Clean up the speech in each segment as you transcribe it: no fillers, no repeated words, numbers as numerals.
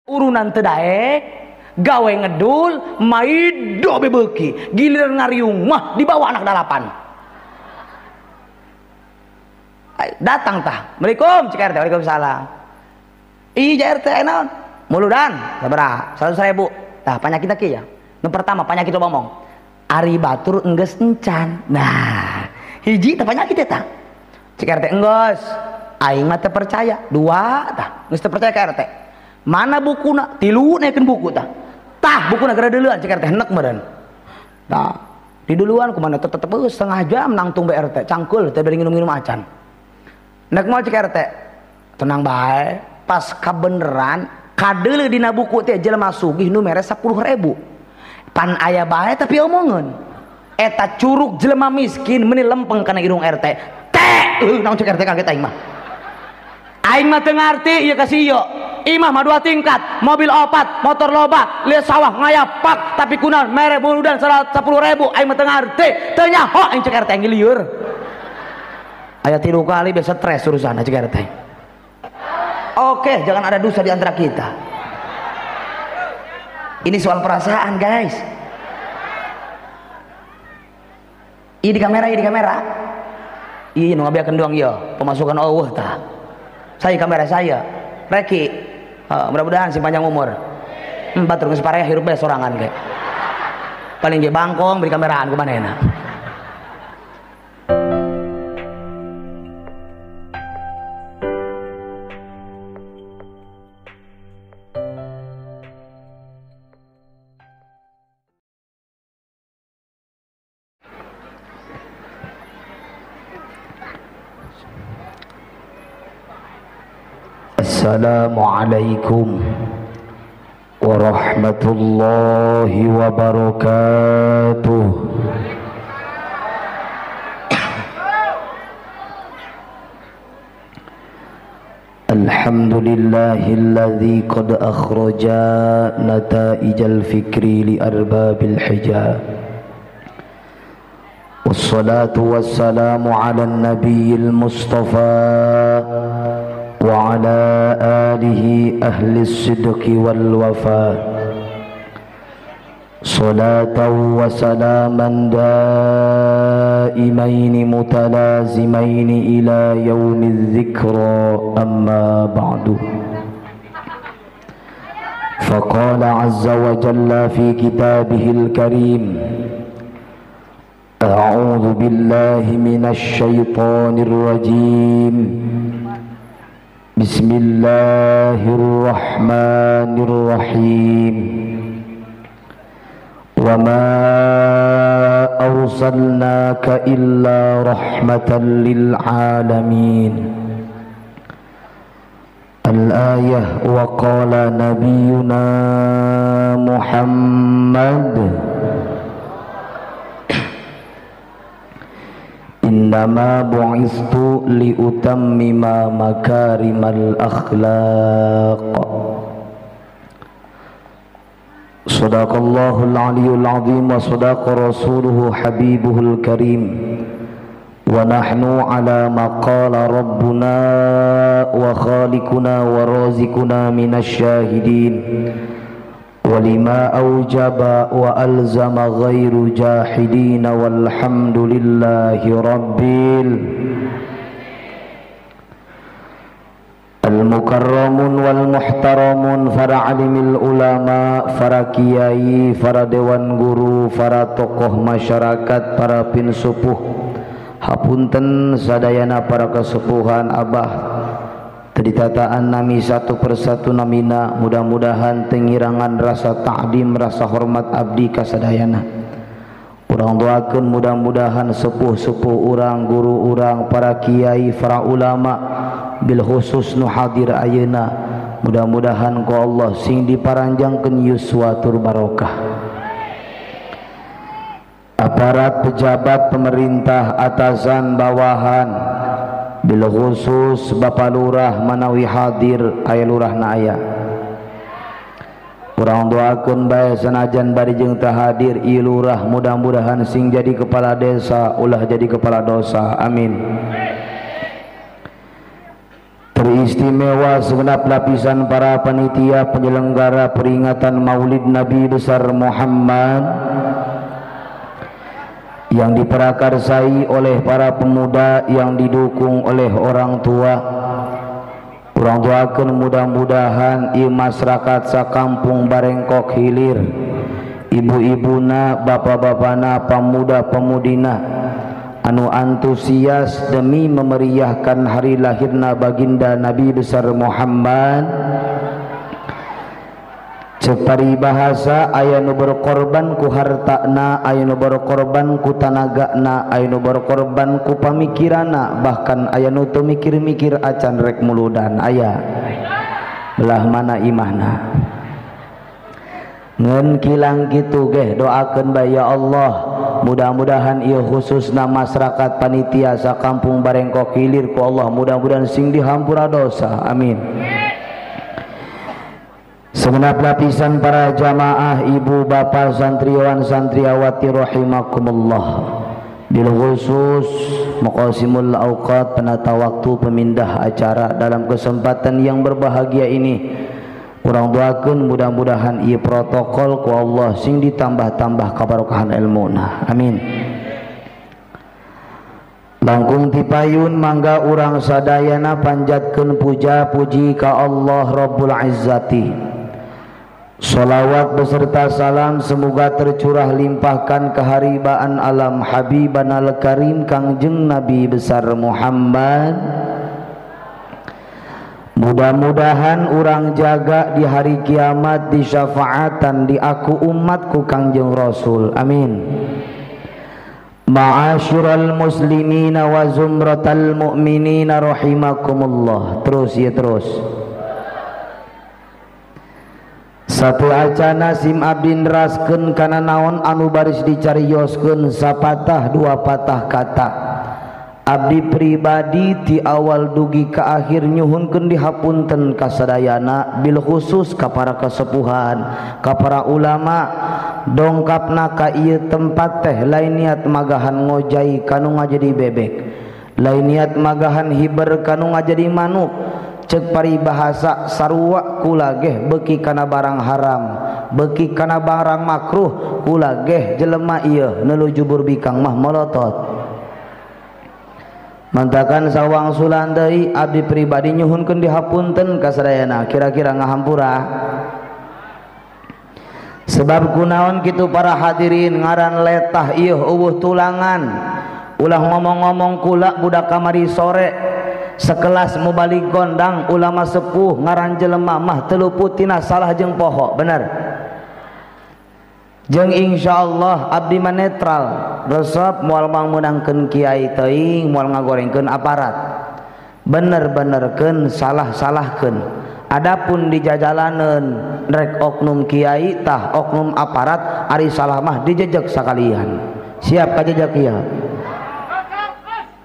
Urunan teu daek, gawe ngedul, maido bebeuki, giliran ngariung mah dibawa anak dalapan. Datang tah. Assalamualaikum cik RT, waalaikumsalam. Ih RT naon? Muludan, sabaraha? 100.000. Tah panyakit kieu ya. Nu pertama panyakit loba omong. Ari batur enggeus encan. Nah, hiji tah panyakit eta. Cik RT enggeus. Aing mah teu percaya. Dua tah, geus teu percaya ka RT. Mana bukuna? Tilu naikeun buku tah. Tah bukuna gara deuleuan cik RT henek meureun. Tah, di duluan kumaha tetep setengah jam nangtung BRT, cangkul teh bari nginum-nginum acan. Nek mau cik RT, tenang bae, pas kabeneran kadeuleu dina buku teh jelema sugih nu mere 10.000. Pan aya bae tapi omongeun. Eta curug jelema miskin meuni lempeng kana irung RT. Teh, naon cik RT kaget aing mah. Aing mah teu ngarti ieu ka si ieu. Imah mah 2 tingkat, mobil 4, motor loba, lieu sawah ngayapak, tapi kunaon mere muludan 10.000, aing mah teu ngarti, teu nyaho aing cek RT aing lieur. Aya 3 kali biasa stres urusan cek RT. Oke, jangan ada dosa di antara kita. Ini soal perasaan, guys. Ini di kamera, ini di kamera. Ih, nu ngabeakeun doang ieu, pemasukan eueuh tah. Saya kamera saya. Reki, mudah-mudahan si panjang umur. Batur geus pareh hirup bae sorangan ge. Paling ge bangkong beri kameraan kumaha enak. Assalamualaikum warahmatullahi wabarakatuh. Alhamdulillahilladzi qad akhraja nataijal fikri li arbabil hijab. Wassalatu wassalamu ala nabiyil mustafa wa ala alihi ahli sidqi wal wafa. Salatan wa salaman daimaini mutalazimaini ila yaumiz dzikra, amma ba'du. Faqala azza wa jalla fi kitabihil karim, a'udzu billahi minasy syaithanir rajim. Bismillahirrahmanirrahim. Wa ma arsalnaka illa rahmatan lil alamin. Al-ayah. Wa qala nabiyuna Muhammad, innama bu'istu liutammima makarimal akhlaq. Sadaqallahul aliyyul azim wa sadaqa rasuluhu habibuhul karim. Wa nahnu ala ma qala rabbuna wa khaliquna wa razikuna minasy syahidin. Walima aujaba wa alzama ghairu jahidina walhamdulillahi rabbil al-mukarramun wal muhtaramun, para alimil ulama, para kiai, para dewan guru, para tokoh masyarakat, para pinsupuh, hapunten sadayana para kesepuhan abah ditataan nami satu persatu namina, mudah-mudahan tengirangan rasa ta'dim, rasa hormat abdi kasadayana. Urang doakeun mudah-mudahan sepuh-sepuh urang, guru urang, para kiai, para ulama, bil khusus nu hadir ayeuna, mudah-mudahan ku Allah sing diparanjangkeun yuswa tur barokah. Aparat pejabat pemerintah, atasan bawahan, bil khusus Bapak Lurah manawi hadir, aya lurah na aya. Urang doakeun bae sanajan bari jeung teu hadir ieu lurah, mudah-mudahan sing jadi kepala desa ulah jadi kepala dosa, amin. Istimewa segenap lapisan para panitia penyelenggara peringatan Maulid Nabi besar Muhammad yang diprakarsai oleh para pemuda yang didukung oleh orang tua. Urang doakeun mudah-mudahan ieu masyarakat sakampung Barengkok Hilir, ibu-ibuna, bapak-bapana, pemuda-pemudina anu antusias demi memeriahkan hari lahirna baginda Nabi besar Muhammad. Cek paribahasa aya nu berkorban ku hartana, aya nu berkorban ku tanagana, aya nu berkorban ku pamikiranna, bahkan aya nu teu mikir-mikir acan rek muludan aya. Belah mana imahna? Ngeun kilang kitu geh doakeun bae ya Allah, mudah-mudahan ieu khususna masyarakat panitia sakampung Barengkok Hilir ku Allah mudah-mudahan sing dihampura dosa, amin. Segenap lapisan para jamaah, ibu bapak, santriwan santriawati rahimakumullah, bil khusus muqasimul awqat, penata waktu, pemindah acara dalam kesempatan yang berbahagia ini, urang doakeun mudah-mudahan ieu protokol ku Allah sing ditambah-tambah kabarokahan ilmuna, amin. Langkung tipayun mangga urang sadayana panjatkeun puja puji ka Allah Rabbul Izzati. Salawat beserta salam semoga tercurah limpahkan keharibaan alam Habiban al-Karim Kangjeng Nabi besar Muhammad. Mudah-mudahan urang jaga di hari kiamat di syafaatan di aku umatku Kangjeng Rasul, amin. Ma'asyiral muslimina wa zumratal mu'minina rahimakumullah. Terus ya terus. Satu acana sim abdi neraskeun kana naon anu baris dicarioskeun sapatah dua patah kata. Abdi pribadi ti awal dugi ka akhir nyuhunkeun dihapunten kasadayana bil khusus ka para kasepuhan, ka para ulama. Dongkapna ka ieu tempat teh lain niat magahan ngojai kanu ngajadi bebek, lain niat magahan hiber kanu ngajadi manuk. Cek paribahasa sarua kula geh beuki kana barang haram, beuki kana barang makruh, kula geh jelema ieu neulu jubur bikang mah molotot. Mantakan sawang sulan deui abdi pribadi nyuhunkeun dihapunten ka sadayana, kira-kira ngahampura. Sebab kunaon kitu para hadirin ngaran letah ieu eueuh tulangan. Ulah ngomong-ngomong kula budak kamari sore sekelas mubalik gondang ulama sepuh ngaran jelema mah teu tina salah jeung poho, bener. Jeung insyaallah abdi mah netral, resep moal mangmeunangkeun kiai teuing, moal ngagorengkeun aparat. Bener-benerkeun salah-salahkeun. Adapun di jajalaneun rek oknum kiai tah oknum aparat ari salah mah dijejek sakalian. Siap kajejek ieu?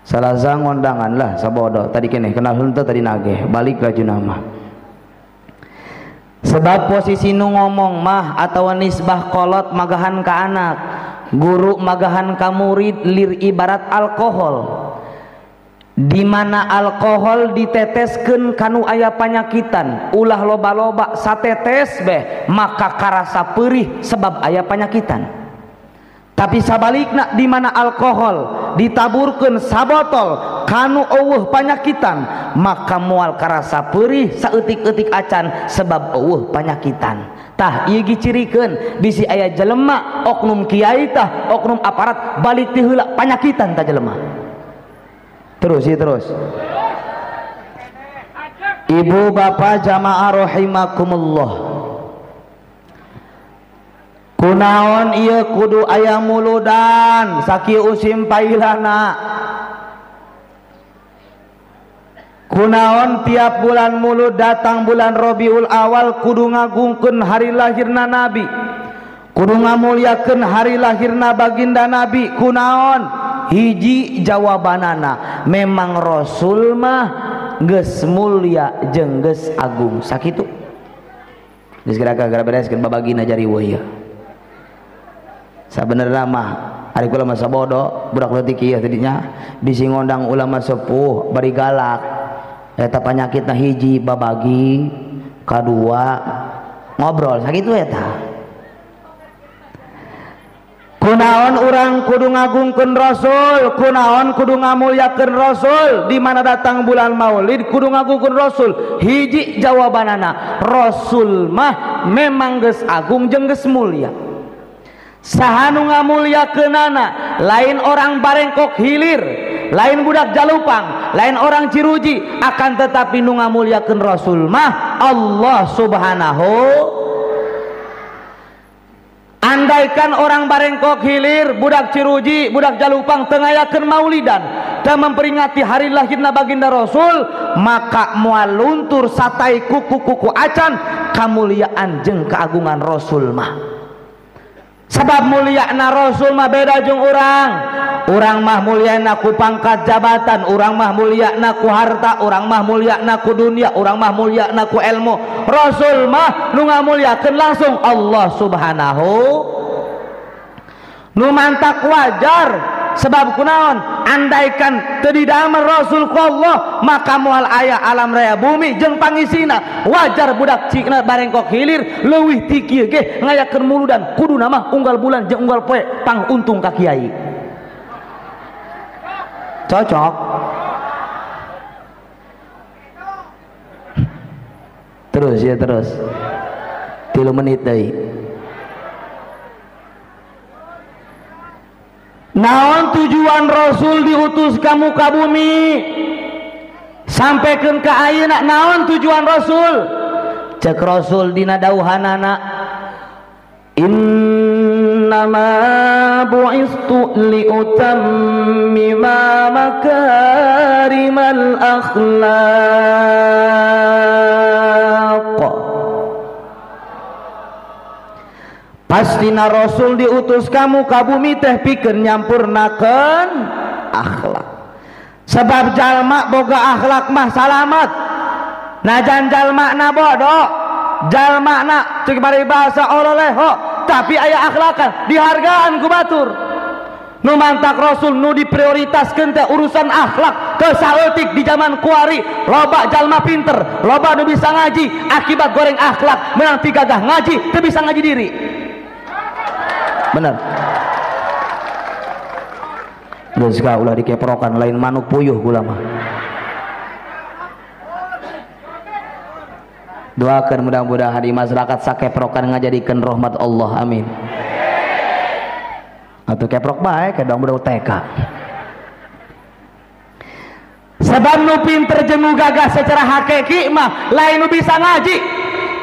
Salah ngondangan lah sabodo tadi keneh kenal henteu tadi nageh balik laju nama. Sebab posisi nu ngomong mah atau nisbah kolot magahan ka anak, guru magahan ka murid, lir ibarat alkohol. Di mana alkohol diteteskeun kanu aya panyakitan, ulah loba-loba satetes beh maka karasa perih sebab aya panyakitan. Tapi sabalikna di mana alkohol ditaburkeun sabotol kanu eueuh panyakitan, maka moal karasa perih saeutik-eutik acan sebab eueuh panyakitan. Tah ieu dicirikeun bisi aya jelema oknum kiai tah oknum aparat balik ti heula panyakitan tah jelema. Terus ya terus. Ibu bapak jamaah rahimakumullah. Kunaon ieu kudu aya muludan sakieu usim pailana. Kunaon tiap bulan mulud datang bulan Rabiul Awal kudu ngagungkeun hari lahirna Nabi, kudu ngamulyakeun hari lahirna baginda Nabi. Kunaon? Hiji jawabanana memang Rasul mah geus mulya jeung geus agung. Sakitu geus gara-gara bereskeun babagina jari weuh ieu. Sabenerna mah ari kula mah sabodo budak leutik ieu tadinya bisi ngondang ulama sepuh bari galak. Eta panyakitna hiji babagi, kadua ngobrol sakitu eta. Kunaon urang kudu ngagungkeun Rasul, kunaon kudu ngamulyakeun Rasul, di mana datang bulan Maulid kudu ngagungkeun Rasul. Hiji jawabanana, Rasul mah memang geus agung jeung geus mulia. Saha nu ngamulyakeunana lain orang Barengkok Hilir, lain budak Jalupang, lain orang Ciruji, akan tetapi nu ngamulyakeun Rasul mah Allah Subhanahu. Andaikan orang Barengkok Hilir, budak Ciruji, budak Jalupang tengayakeun maulidan dan memperingati hari lahirna baginda Rasul, maka moal luntur satai kuku-kuku acan kamuliaan jeung keagungan Rasul mah. Sebab muliana Rasul mah beda jeung urang. Urang mah muliana ku pangkat jabatan, urang mah muliana ku harta, urang mah muliana ku dunia, urang mah muliana ku ilmu. Rasul mah nu ngamuliakeun langsung Allah Subhanahu. Nu mantak wajar sebab kunaon, andaikan teu didamel Rasul ku Allah maka moal aya alam raya bumi jeung pangisina. Wajar budak Cina Barengkok Hilir leuwih ti kieu ge ngayakeun muludan kuduna mah unggal bulan jeung unggal poe pang untung ka kiai. Cocok. Terus ya terus 3 menit deui. Naon tujuan Rasul diutus ka muka bumi sampaikan ka ayeuna? Naon tujuan Rasul? Cek Rasul dina dauhanana, innama bu'istu liutammima makarimal akhlaq. Pastina Rasul diutus kamu ka bumi teh pikeun nyampurnakeun akhlak. Sebab jalma boga akhlak mah salamat. Najan jalma na bodoh, jalma na cek bari bahasa ololeho, tapi aya akhlakan dihargaan ku batur. Nu mantak Rasul nu diprioritaskeun teh urusan akhlak. Kesaeutik di zaman kuari loba jalma pinter, loba nu bisa ngaji, akibat goreng akhlak menang tigagah ngaji teu bisa ngaji diri. Bener. Geus ka ulah dikeprokan lain manuk puyuh kula mah. Doakeun mudah-mudahan di masyarakat sakeprokan ngajadikeun rahmat Allah, amin. Atuh keprok bae kedong budak TK. Sebab nu pinter jeung nu gagah secara hakiki mah lain nu bisa ngaji,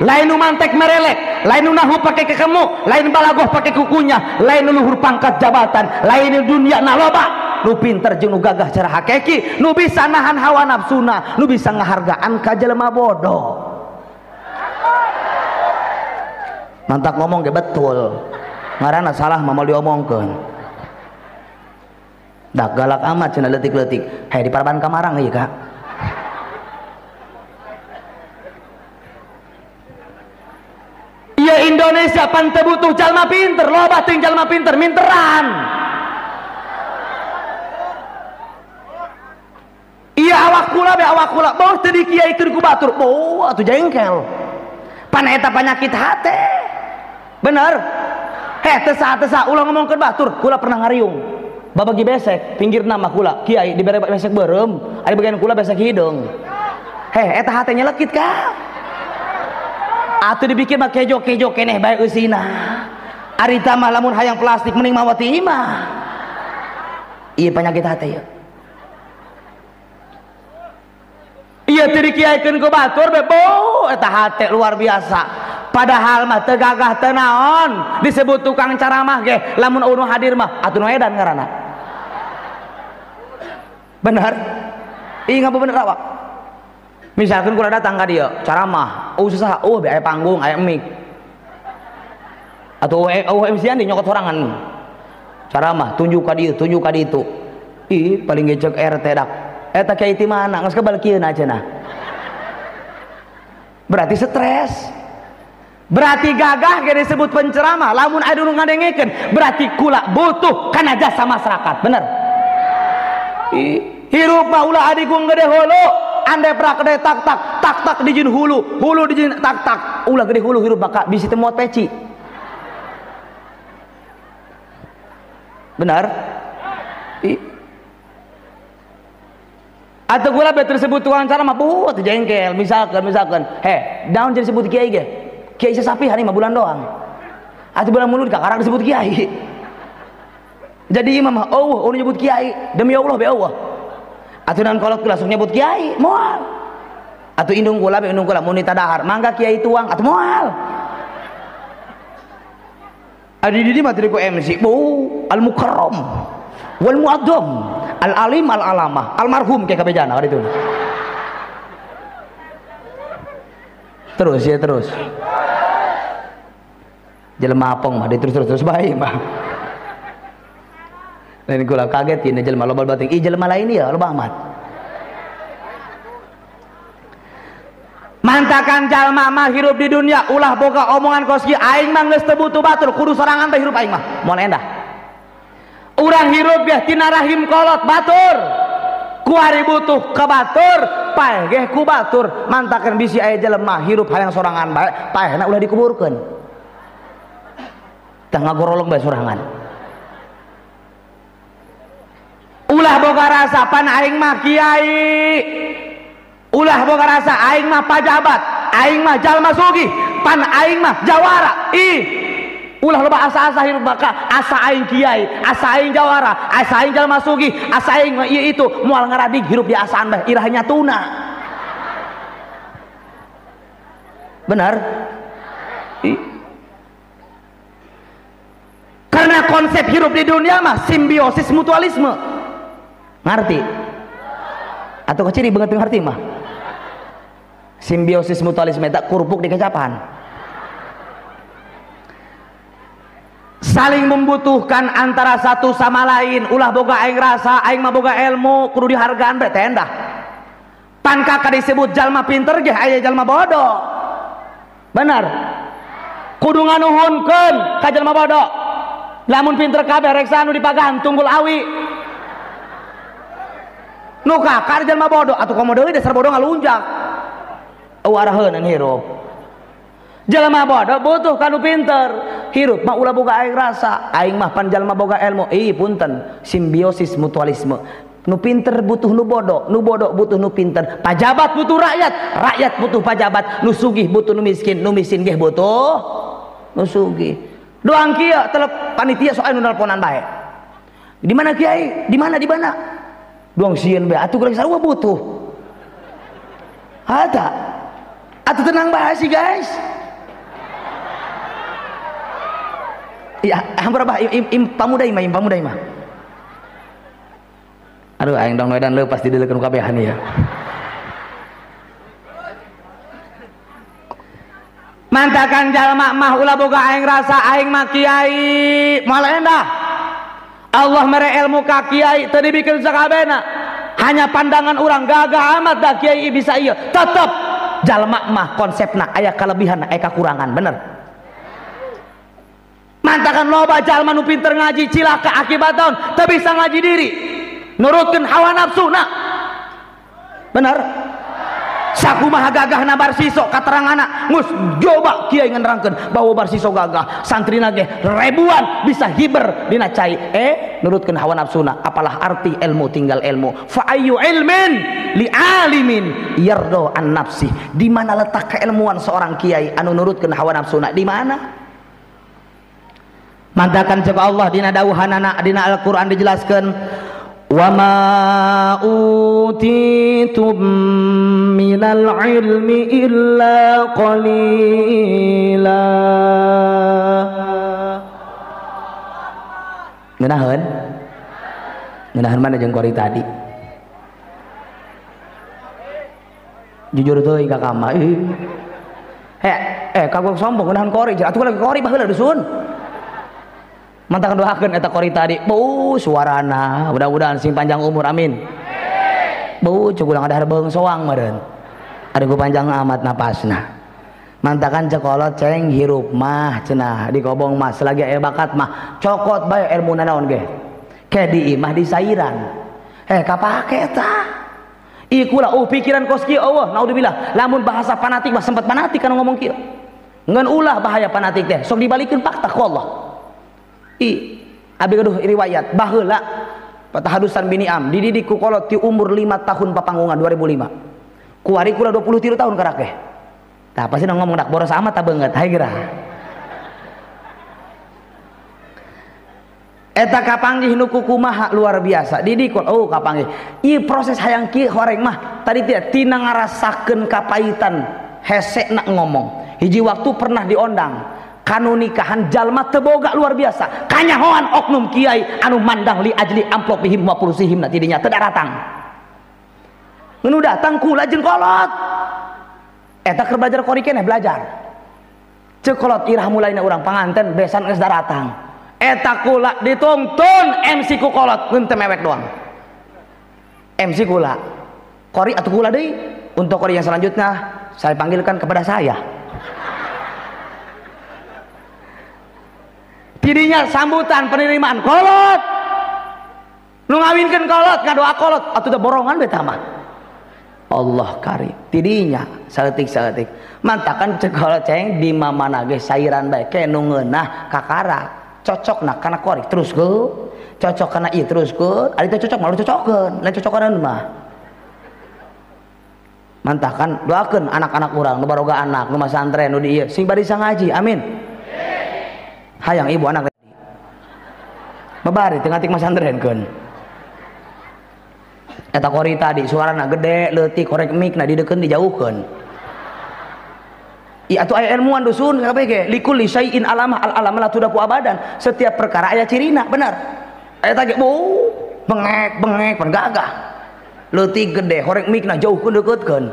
lain nu mantek merelek, lain nu nahu pakai kekemu, lain balagoh pakai kukunya, lain nu luhur pangkat jabatan, lain nu dunia na loba. Nu pinter jeung nu gagah secara hakiki, nu bisa nahan hawa nafsuna, nu bisa ngahargaan ka jelema bodoh. Mantak ngomong ge betul, ngaranna salah mah moal diomongkeun. Dak galak amat cenah leutik-leutik. Hey di paraban kamarang ieu Kak. Iya Indonesia pan teu butuh jalma pinter, loba teuing jalma pinter minteran. Iya awak kula be awak kula, boh teu dikiaikeun ku batur, boh atuh jengkel. Pan eta panyakit hate. Bener? Heh teu saha ulah ngomongkeun batur, kula pernah ngariung. Babagi besek, pinggir nama kula, kiai dibere besek beureum, ari bagian kula besek hideung. Heh eta hate nyelekit ka. Atuh dipikir mah kejo-kejo keneh bae eusina. Ari tah mah lamun hayang plastik mending mawa ti imah. Ieu penyakit hate ieu. Ieu teu dikiaikeun ku batur be beuh eta hate luar biasa. Padahal mah teu gagah teu naon disebut tukang ceramah ge lamun eueuh hadir mah atuh nu edan ngaranna. Bener? Ih ngapa bener awak? Misalkan kula datang ka dieu ceramah, oh susah, oh be aya panggung, aya mic. Atau oh MC-an di nyokot sorangan. Ceramah tunjuk ka dieu, tunjuk ka ditu. Ih paling gecek RT dak. Eta kiai ti mana? Geus kebal kieu na cenah. Berarti stres. Berarti gagah ge disebut penceramah, lamun aya nu ngadengekeun, berarti kula butuh kana jasa masyarakat, bener? Hirup mah ulah adigung gede hulu. Ande prak gede tak tak, tak tak dijin hulu, hulu dijin tak tak. Ulah gede hulu hirup maka bisi teu muat peci. Benar? Atau gula betul disebut tukang cara mah buat jengkel misalkan heh daun jadi sebut kiai ge kiai sapi hari 5 bulan doang atau bulan mulut kakarang disebut kiai jadi imam mah oh nyebut kiai demi Allah be Allah atau dan kolot langsung nyebut kiai moal atau indung kula be indung kula mun dahar mangga kiai tuang atau moal adi di mah tadi ku MC bu al mukarram wal muaddam al alim al alamah almarhum kayak kabejana itu terus ya terus jelema apong mah terus terus baik mah lain gula kaget ini jelema loba bating ih jelema lain ya loba amat mantakan jalma mah hirup di dunia ulah boga omongan kos kieu aing mah geus teu butuh batur kudu sorangan teh hirup aing mah moal endah urang hirup ya tina rahim kolot batur kuari butuh ke batur paeh geh ku batur mantakan bisi aya jelema hirup hayang sorangan bae paehna ulah dikuburkeun tah ngagorolong bae sorangan ulah boga rasa pan aing mah kiai ulah boga rasa aing mah pajabat aing mah jalma sugih pan aing mah jawara ih ulah loba asa-asa hirup maka asa aing kiai asa aing jawara asa aing jalma sugih asa aing ieu itu moal ngaradig hirup di asaan bae irah nyatuna benar. Karena konsep hirup di dunia mah simbiosis mutualisme ngerti atau keciri banget ngerti mah simbiosis mutualisme tak kerupuk di kecapan saling membutuhkan antara satu sama lain ulah boga aing rasa aing mah boga ilmu kudu dihargaan bae teh endah pan kakak disebut jalma pinter ge aya jalma bodoh benar kudu nganuhunkeun ka jalma bodoh lamun pinter kabeh reksa anu dipagahan tunggul awi nu kakak jalma bodoh atuh komo deui dasar bodoh ngalunjak eueuh araheunan hirup jalma bodoh butuh kanu pinter hirup mah ulah boga aing rasa aing mah pan jalma boga ilmu ih punten simbiosis mutualisme nu pinter butuh nu bodoh nu bodoh butuh nu pinter pajabat butuh rakyat rakyat butuh pajabat nu sugih butuh nu miskin geh butuh nu sugih doang kieu telep panitia soal nu nelponan bae di mana kiai di mana doang sieun bae atuh geus sarua butuh hata atuh tenang bae sih guys. Ya, hampir apa? Im pamuda imah, im pamuda imah. Aduh, aing dong wedan leupas dideulekeun kabehan ya. Mantakan jalma mah ulah boga aing rasa aing mah kiai moal endah. Allah mere ilmu ka kiai teu dibikeun sakabehna. Hanya pandangan urang gagah amat da kiai bisa ieu. Tetep jalma mah konsepna aya kelebihan aya kakurangan, bener. Mantakan loba jalma nu pinter ngaji cilaka akibat tahun teu bisa ngaji diri nurutkeun hawa nafsu na bener sakumaha gagahna barsiso katerangana geus coba kiai ngenerangkeun bahwa barsiso gagah santrina ge ribuan bisa hiber dina cai nurutkeun hawa nafsuna apalah arti ilmu tinggal ilmu fa ayyu ilmin li alimin yardo an nafsi di mana letak keilmuan seorang kiai anu nurutkeun hawa nafsuna di mana? Mantakan cek Allah dina dawuhanana dina Al-Qur'an dijelaskeun wa ma utitum minal ilmi illa qalila. Ngeunaheun? Ngeunaheun mana jeung kori tadi? Jujur teuing ka kama. Kagok sombong ngeunaheun kori, atuh lagi kori baheula dusun. Mantakan doakeun eta kori tadi. Beuh suarana, mudah-mudahan sing panjang umur amin. Beuh cukulang ada beung soang meureun. Ada ku panjang amat napasna. Mantakan cekolot ceng hirup mah cenah di kobong mah selagi aya bakat mah cokot bae ilmuna naon ge. Ke di imah di sairan. Kapake eta. Ieu kula oh pikiran kos kieu eueuh naudzubillah. Lamun bahasa fanatik mah sempat fanatik kana ngomong kieu. Ngan ulah bahaya fanatik teh, sok dibalikeun fakta ku Allah. I abi gaduh riwayat baheula patahadusan bini am dididik ku kolot ti umur 5 tahun papanggungan 2005. Kuari kula 23 tahun karak teh. Tah pasti ngomong dak boros amat ta beungeut hae geura. Eta kapanggih nu kumaha luar biasa didik oh kapanggih ieu proses hayang kieu horeng mah tadi teh tina ngarasakeun kapaitan hese nak ngomong hiji waktu pernah diondang kanu nikahan jalma teu boga luar biasa kanyahoan oknum kiai anu mandang li ajli amplop bihim wa purusihim na tidinya teu daratang nu datang kula jeung kolot eta keur belajar kori keneh belajar ceuk kolot irah mulaina urang panganten besan geus daratang eta kula dituntun MC ku kolot ngeun teu mewek doang MC kula kori atau kula deui untuk kori yang selanjutnya saya panggilkan kepada saya tidinya sambutan penerimaan kolot nu ngawinkeun kolot ngadoa kolot atuh da borongan beta mah Allah karim tidinya saeutik-saeutik mantakan ceuk kolot ceng di mamana ge sairan bae ke nu ngeunah kakara cocok nah karena korek terus ke cocok karena iya terus ke ada cocok malu cocokan lain cocokan mah mantakan doakan anak-anak urang nu baroga anak nu masantren nu di ieu sing bari ngaji amin hayang ibu anak babari teu ngatik masantren keun eta kori tadi suarana gede leutik korek mic na didekeun dijauhkeun. Iya atuh aya ilmuwan dusun kabeh ge likulli syai'in alamah al alam la tudaku abadan setiap perkara aya cirina benar eta ge bu bengek bengek pan gagah leutik gede horeng mikna jauhkeun deukeutkeun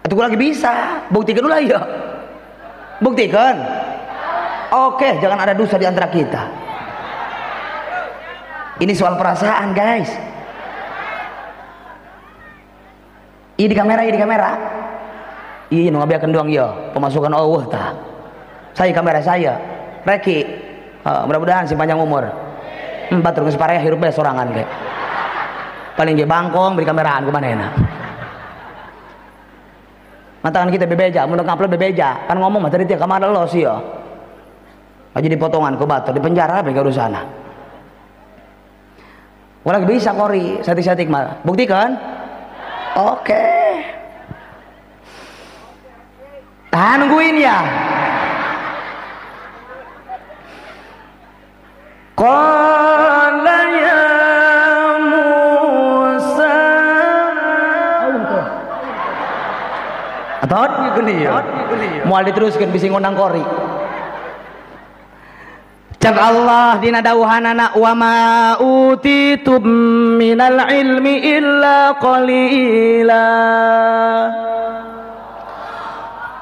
atuh lagi bisa buktikeun ulah ieu buktikeun oke jangan ada dosa di antara kita ini soal perasaan guys ini di kamera ini di kamera iya nu ngabeakeun doang ieu pemasukan eueuh tah saya kamera saya reki mudah-mudahan si panjang umur batur geus pareh hirup bae sorangan ge paling ge bangkong beri kameraan ku manehna mantangan kita bebeja mun ngupload bebeja kan ngomong mah tadi teh ka mana los ieu aja dipotongan ku batur di penjara bae urusana ulah bisa kori satik-satik mah buktikan oke. Tahan nungguin ya. Qala ya Musa atau moal diteruskeun bisi ngondang kori. Cak Allah dina dawuhanana wa ma utitum minal ilmi illa qalila.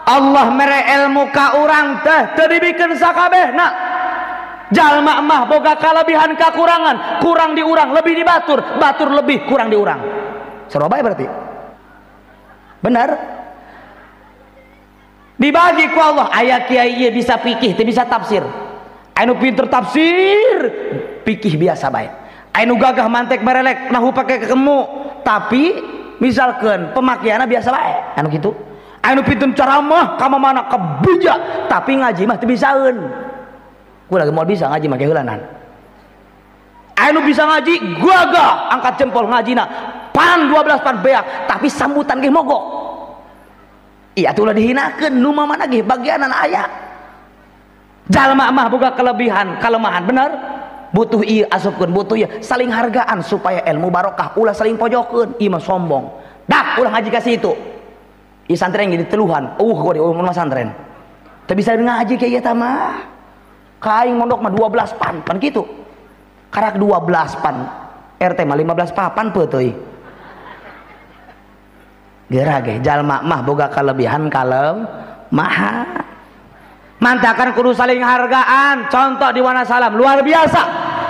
Allah mere ilmu ka urang teh teu dibikeun sakabehna. Jalma mah boga kalebihan kakurangan, kurang di urang lebih di batur, batur lebih kurang di urang. Sarua bae berarti. Benar? Dibagi ku Allah aya kiai ieu bisa fikih teu bisa tafsir. Anu pinter tafsir, fikih biasa bae. Anu gagah mantek merelek nahu pake kekemu, tapi misalkan pemakaianna biasa bae. Anu kitu. Anu pintun ceramah ka mana kebeja tapi ngaji mah teu bisaeun. Ku lagi moal bisa ngaji mah keheulanan. Anu bisa ngaji gagah angkat jempol ngajina pan 12 pan beak tapi sambutan ge mogok. Iya atuh ulah dihinakeun nu mana ge bagianan aya. Jalma mah boga kelebihan, kelemahan bener? Butuh ieu asupkeun, butuh ieu saling hargaan supaya ilmu barokah, ulah saling pojokeun, ieu mah sombong. Dak ulah ngaji ka situ. I santren jadi teluhan, gua di umur santren. Teu bisa ngaji kayak ieu mah. Ka aing mondok mah 12 pan, pan kitu. Karak 12 pan. RT mah 15 papan peuteuy. Geura ge jalma mah boga kelebihan kalemahan. Mantakan kudu saling hargaan. Contoh di Wanasalam luar biasa.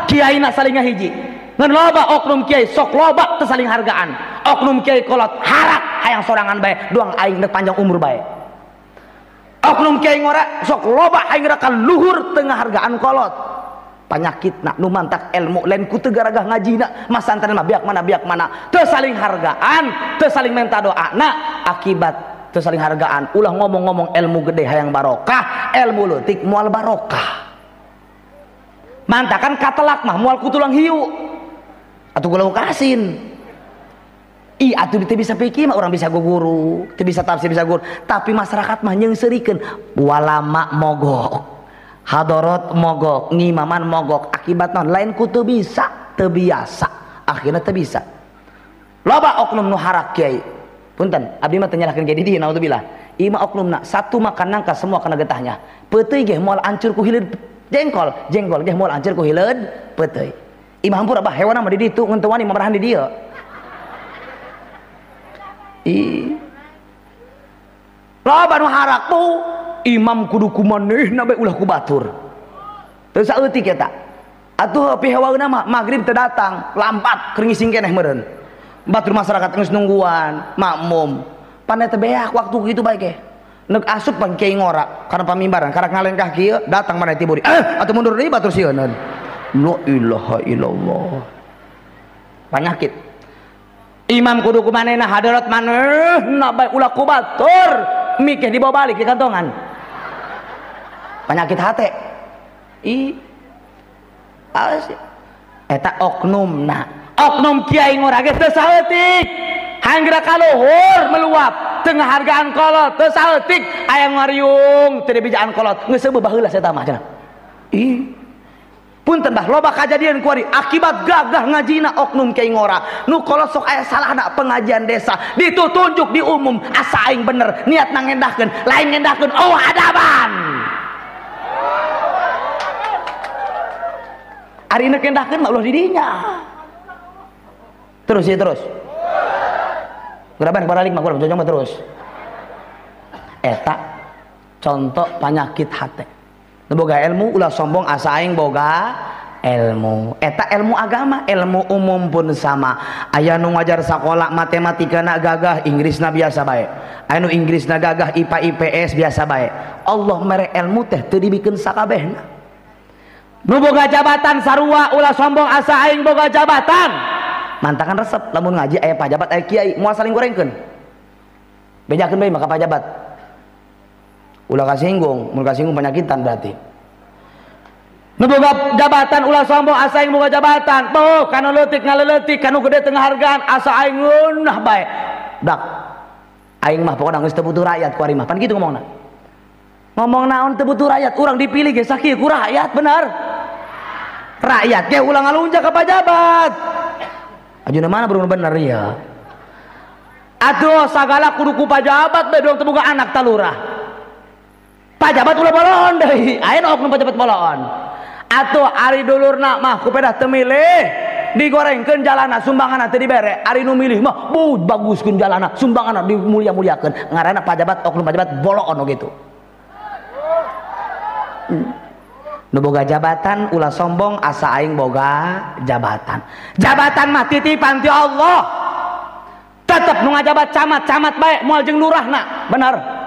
Kiaina saling ngahiji. Ngan loba oknum kiai sok loba teu saling hargaan. Oknum kiai kolot harak hayang sorangan bae doang aing dek panjang umur bae. Oknum kiai ngora sok loba aing rek luhur teu ngahargaan kolot. Panyakitna nu mantak ilmu lain ku teu garagah ngajina masantren mah biak mana teu saling hargaan, teu saling minta doana, akibat teu saling hargaan ulah ngomong-ngomong ilmu gede hayang barokah, ilmu leutik moal barokah. Mantakan katelak mah moal ku tulang hiu atuh gula kasin. Ih atuh teu bisa pikir mah orang bisa guru, teu bisa tafsir bisa guru, tapi masyarakat mah nyeungseurikeun walama mogok, hadorot mogok, ngimaman mogok, akibat naon lain ku teu bisa, teu biasa, akhirna teu bisa. Loba oknum nu harak kiai. Punten, abdi mah teu nyalahkeun kiai di dieu naudzubillah. Ieu mah oknumna satu makan nangka semua kana getahnya. Peuteuy ge moal ancur ku hileud jengkol, jengkol ge moal ancur ku hileud peuteuy. Imah hampura bah hewana mah di ditu ngan teu wani mamarahan di dieu. Ih. Loba nu harak tuh imam kudu kumanehna bae ulah ku batur. Teu saeutik eta. Atuh pihewaeuna mah magrib teu datang, lambat keur ngising keneh meureun. Batur masyarakat geus nungguan, makmum. Pan eta beak waktu kitu bae ge. Neuk asup pan kiai ngora kana pamimbaran, karak ngalengkah kieu datang maneh tiburi. Atuh mundur deui batur sieun. La ilaha illallah. Panyakit. Imam kudu kumanehna hadarat manehna bae ulah ku batur, mikir dibawa balik di kantongan. Penyakit hate. Ih. Awas. Eta oknumna. Oknum kiai ngora ge teu saeutik. Hayang geura ka luhur meluap, teu ngahargaan kolot, teu saeutik aya ngariung teu dibijaan kolot. Geus seueuh baheula eta mah cenah. Ih. Punten bah loba kajadian kuari akibat gagah ngajina oknum kiai ngora nu kolot sok aya salahna pengajian desa ditutunjuk di umum asa aing bener niat nangendahkeun lain ngendahkeun oh adaban ari neuk ngendahkeun mah ulah di dinya terus ya terus geraban balik mah kurang cocok mah terus eta contoh penyakit hate. Boga ilmu ulah sombong asa aing boga ilmu. Eta ilmu agama, ilmu umum pun sama. Aya nu ngajar sakola matematika na gagah, Inggrisna biasa bae. Aya nu Inggrisna gagah, IPA IPS biasa bae. Allah mere ilmu teh teu dibikeun sakabehna. Nu boga jabatan sarua ulah sombong asa aing boga jabatan. Mantakan resep lamun ngaji aya pajabat aya kiai moal saling gorengkeun. Bejakeun bae maka pajabat. Ulah kasinggung, mun kasinggung penyakitan berarti. Nu boga jabatan ulah sombong asa aing boga jabatan. Tuh kanu leutik ngaleutik, kanu gede teu ngahargaan asa aing ngeunah bae. Dak. Aing mah pokona geus teu butuh rakyat ku ari mah. Pan kitu ngomongna. Ngomong naon teu butuh rakyat, urang dipilih ge sakieu ku rakyat, bener. Rakyat ge ulah ngalunjak ka pajabat. Ajuna mana belum bener ya. Atuh sagala kudu ku pajabat bae dong teu boga anak talurah. Pajabat ulah boloon deui, aya nu oknum pajabat boloon. Atuh ari dulurna mah kupedah teu milih, digorengkeun jalana sumbanganna teu dibere, ari nu milih mah buh baguskeun jalana, sumbanganna dimulia-muliakeun. Ngaranna pajabat oknum pajabat boloon nu kitu. Nu boga jabatan ulah sombong asa aing boga jabatan. Jabatan mah titipan ti Allah. Tetep nu ngajabat camat, camat bae moal jeung lurahna, bener.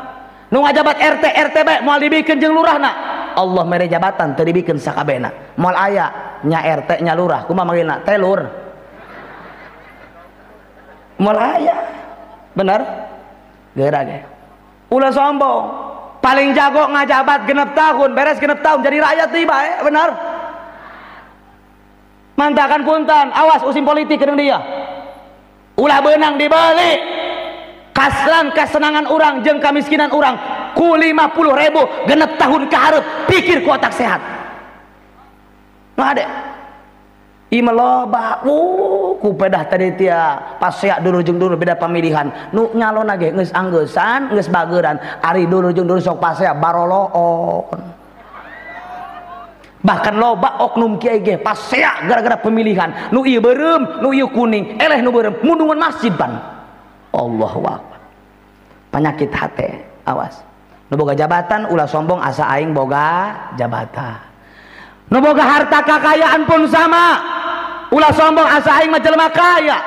Nu ngajabat RT, RT bae moal dibikeun jeung lurahna. Allah mere jabatan teu dibikeun sakabehna. Moal aya nya RT nya lurah, kumaha manggilna? Telur. Moal aya. Bener? Geura ge. Ulah sombong. Paling jago ngajabat genep tahun, beres genep tahun jadi rakyat deui bae, bener? Mantakan punten, awas usim politik kedeung dia. Ulah beunang dibeli. Kaslan kesenangan orang jeung kamiskinan orang ku 50.000 genep tahun kahareup pikir ku otak sehat. Nah ade ieu loba ku pedah tadi tia pasea dulur jeung dulur beda pamilihan nu nyalonna ge geus anggeusan geus bageuran ari dulur jeung dulur sok pasea baroloon. Bahkan loba oknum kiai ge pasea gara-gara pemilihan nu ieu beureum nu ieu kuning eleh nu beureum mundungan masjid pan. Allahu Akbar. Penyakit hati, awas. Nu boga jabatan ulah sombong asa aing boga jabatan. Nu boga harta kekayaan pun sama. Ulah sombong asa aing mah jelema kaya.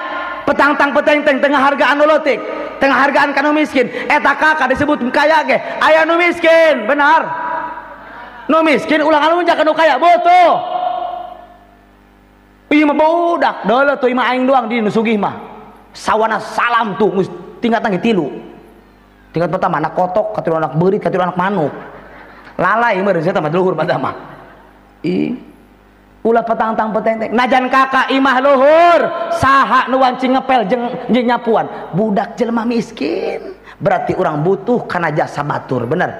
Petangtang petengteng tengah hargaan nu leutik, tengah hargaan ka nu miskin. Eta kakak disebut kaya ge, aya nu miskin, benar. Nu miskin ulah ngalunjak ka nu kaya, butuh. Ieu mah budak, deuleuh tuh imah aing doang di nu sugih mah. Sawana salam tuh geus tingkatan ge 3. Tingkat pertama anak kotok, katilu anak beurit, katilu anak manuk. Lalai meureun sia mah luhur pada mah. Ih. Ulah petang-tang petenteng. Najan kakak imah luhur, saha nu wanci ngepel jeung nyapuan. Budak jelema miskin. Berarti urang butuh kana jasa batur, bener.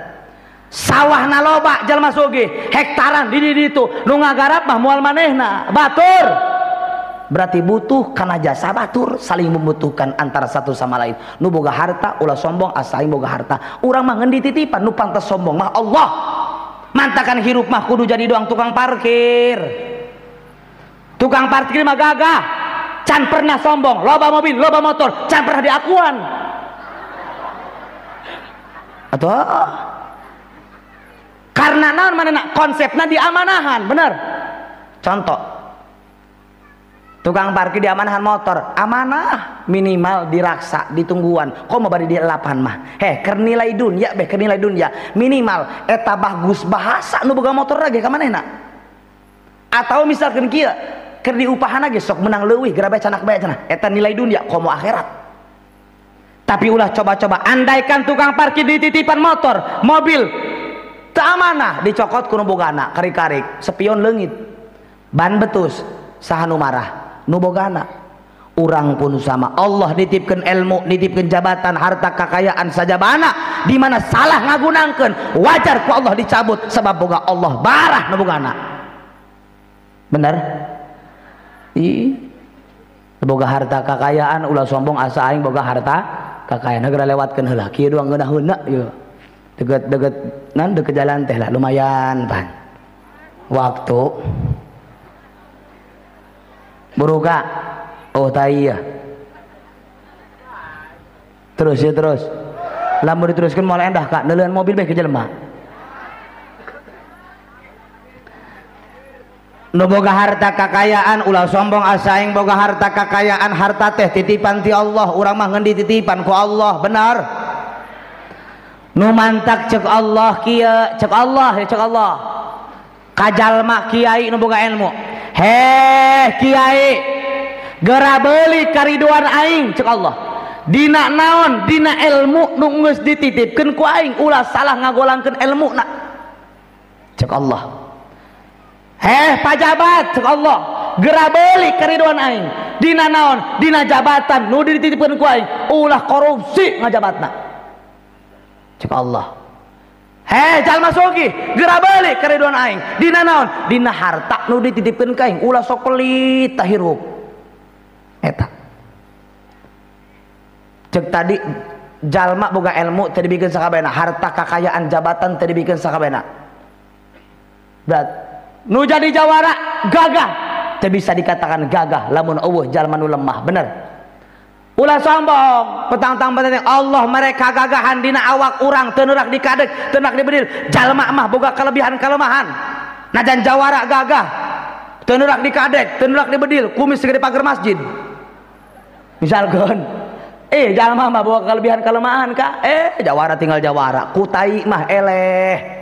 Sawahna loba jelema sugih, hektaran di ditu, nu ngagarap mah moal manehna, batur. Berarti butuh kana jasa batur, saling membutuhkan antara satu sama lain. Nu boga harta ulah sombong asa aing boga harta. Urang mah ngendi titipan, nu pantes sombong mah Allah. Mantakan hirup mah kudu jadi doang tukang parkir. Tukang parkir mah gagah, can pernah sombong, loba mobil, loba motor, can pernah diakuan. Atau karena naon manehna konsepna diamanahan, bener. Contoh, tukang parkir diamanahan motor, amanah minimal diraksa, ditungguan. Kok mau bari dielapan mah? Heh, keur nilai dunya beh, keur nilai dunya minimal eta bagus bahasa nu boga motor lagi ka manehna. Atau misalkan kieu, keur diupahan ge sok menang leuwih geura bae canak bae cenah. Eta nilai dunya komo akhirat. Tapi ulah coba-coba andaikan tukang parkir dititipan motor, mobil teu amanah dicokot ku nu bogana, karik-karik, spion leungit, ban betus, saha nu marah? Nu bogana. Urang pun sama. Allah nitipkeun ilmu, nitipkeun jabatan, harta kekayaan sajabana, di mana salah ngagunangkeun, wajar ku Allah dicabut sebab boga Allah barah nu bogana. Bener? Ih. Boga harta kekayaan ulah sombong asa aing boga harta kekayaan geura lewatkeun heula. Kieu doang ngeunaheunna ieu. Deket-deket nan deket jalan teh lah lumayan pan. Waktu buruka oh tai ya. Terus ya terus. Lamun diteruskeun moal endah kak, neuleuan mobil bae ke jelema. Nu boga harta kekayaan ulah sombong asa aing boga harta kekayaan, harta teh titipan ti Allah, urang mah ngendi titipan ku Allah, benar. Nu mantak cek Allah kieu, cek Allah ya cek Allah. Kajalma kiai nu boga ilmu. Heh kiai, geura beuli kariduan aing cek Allah. Dina naon? Dina ilmu nu geus dititipkeun ku aing, ulah salah ngagolangkeun ilmuna. Cek Allah. Heh pajabat cek Allah, geura beuli kariduan aing. Dina naon? Dina jabatan nu dititipkeun ku aing, ulah korupsi ngajabatna. Cek Allah. Heh jalma sugih, geura beuli kariduan aing. Dina naon? Dina harta nu dititipkeun ka aing, ulah sok pelit tah hirup. Eta. Cek tadi jalma boga ilmu teu dibikeun sakabehna, harta kakayaan jabatan teu dibikeun sakabehna. Berat. Nu jadi jawara gagah, teu bisa dikatakan gagah lamun eueuh jalma nu lemah, bener. Ulah sombong, petang-tang petang Allah mereka gagahan dina awak urang teu neurak dikadeg, teu neurak dibedil. Jalma mah boga kelebihan kelemahan. Najan jawara gagah, teu neurak dikadeg, teu neurak dibedil, kumis segede pagar masjid. Misalkan, jalma mah boga kelebihan kelemahan ka, jawara tinggal jawara, kutai mah eleh.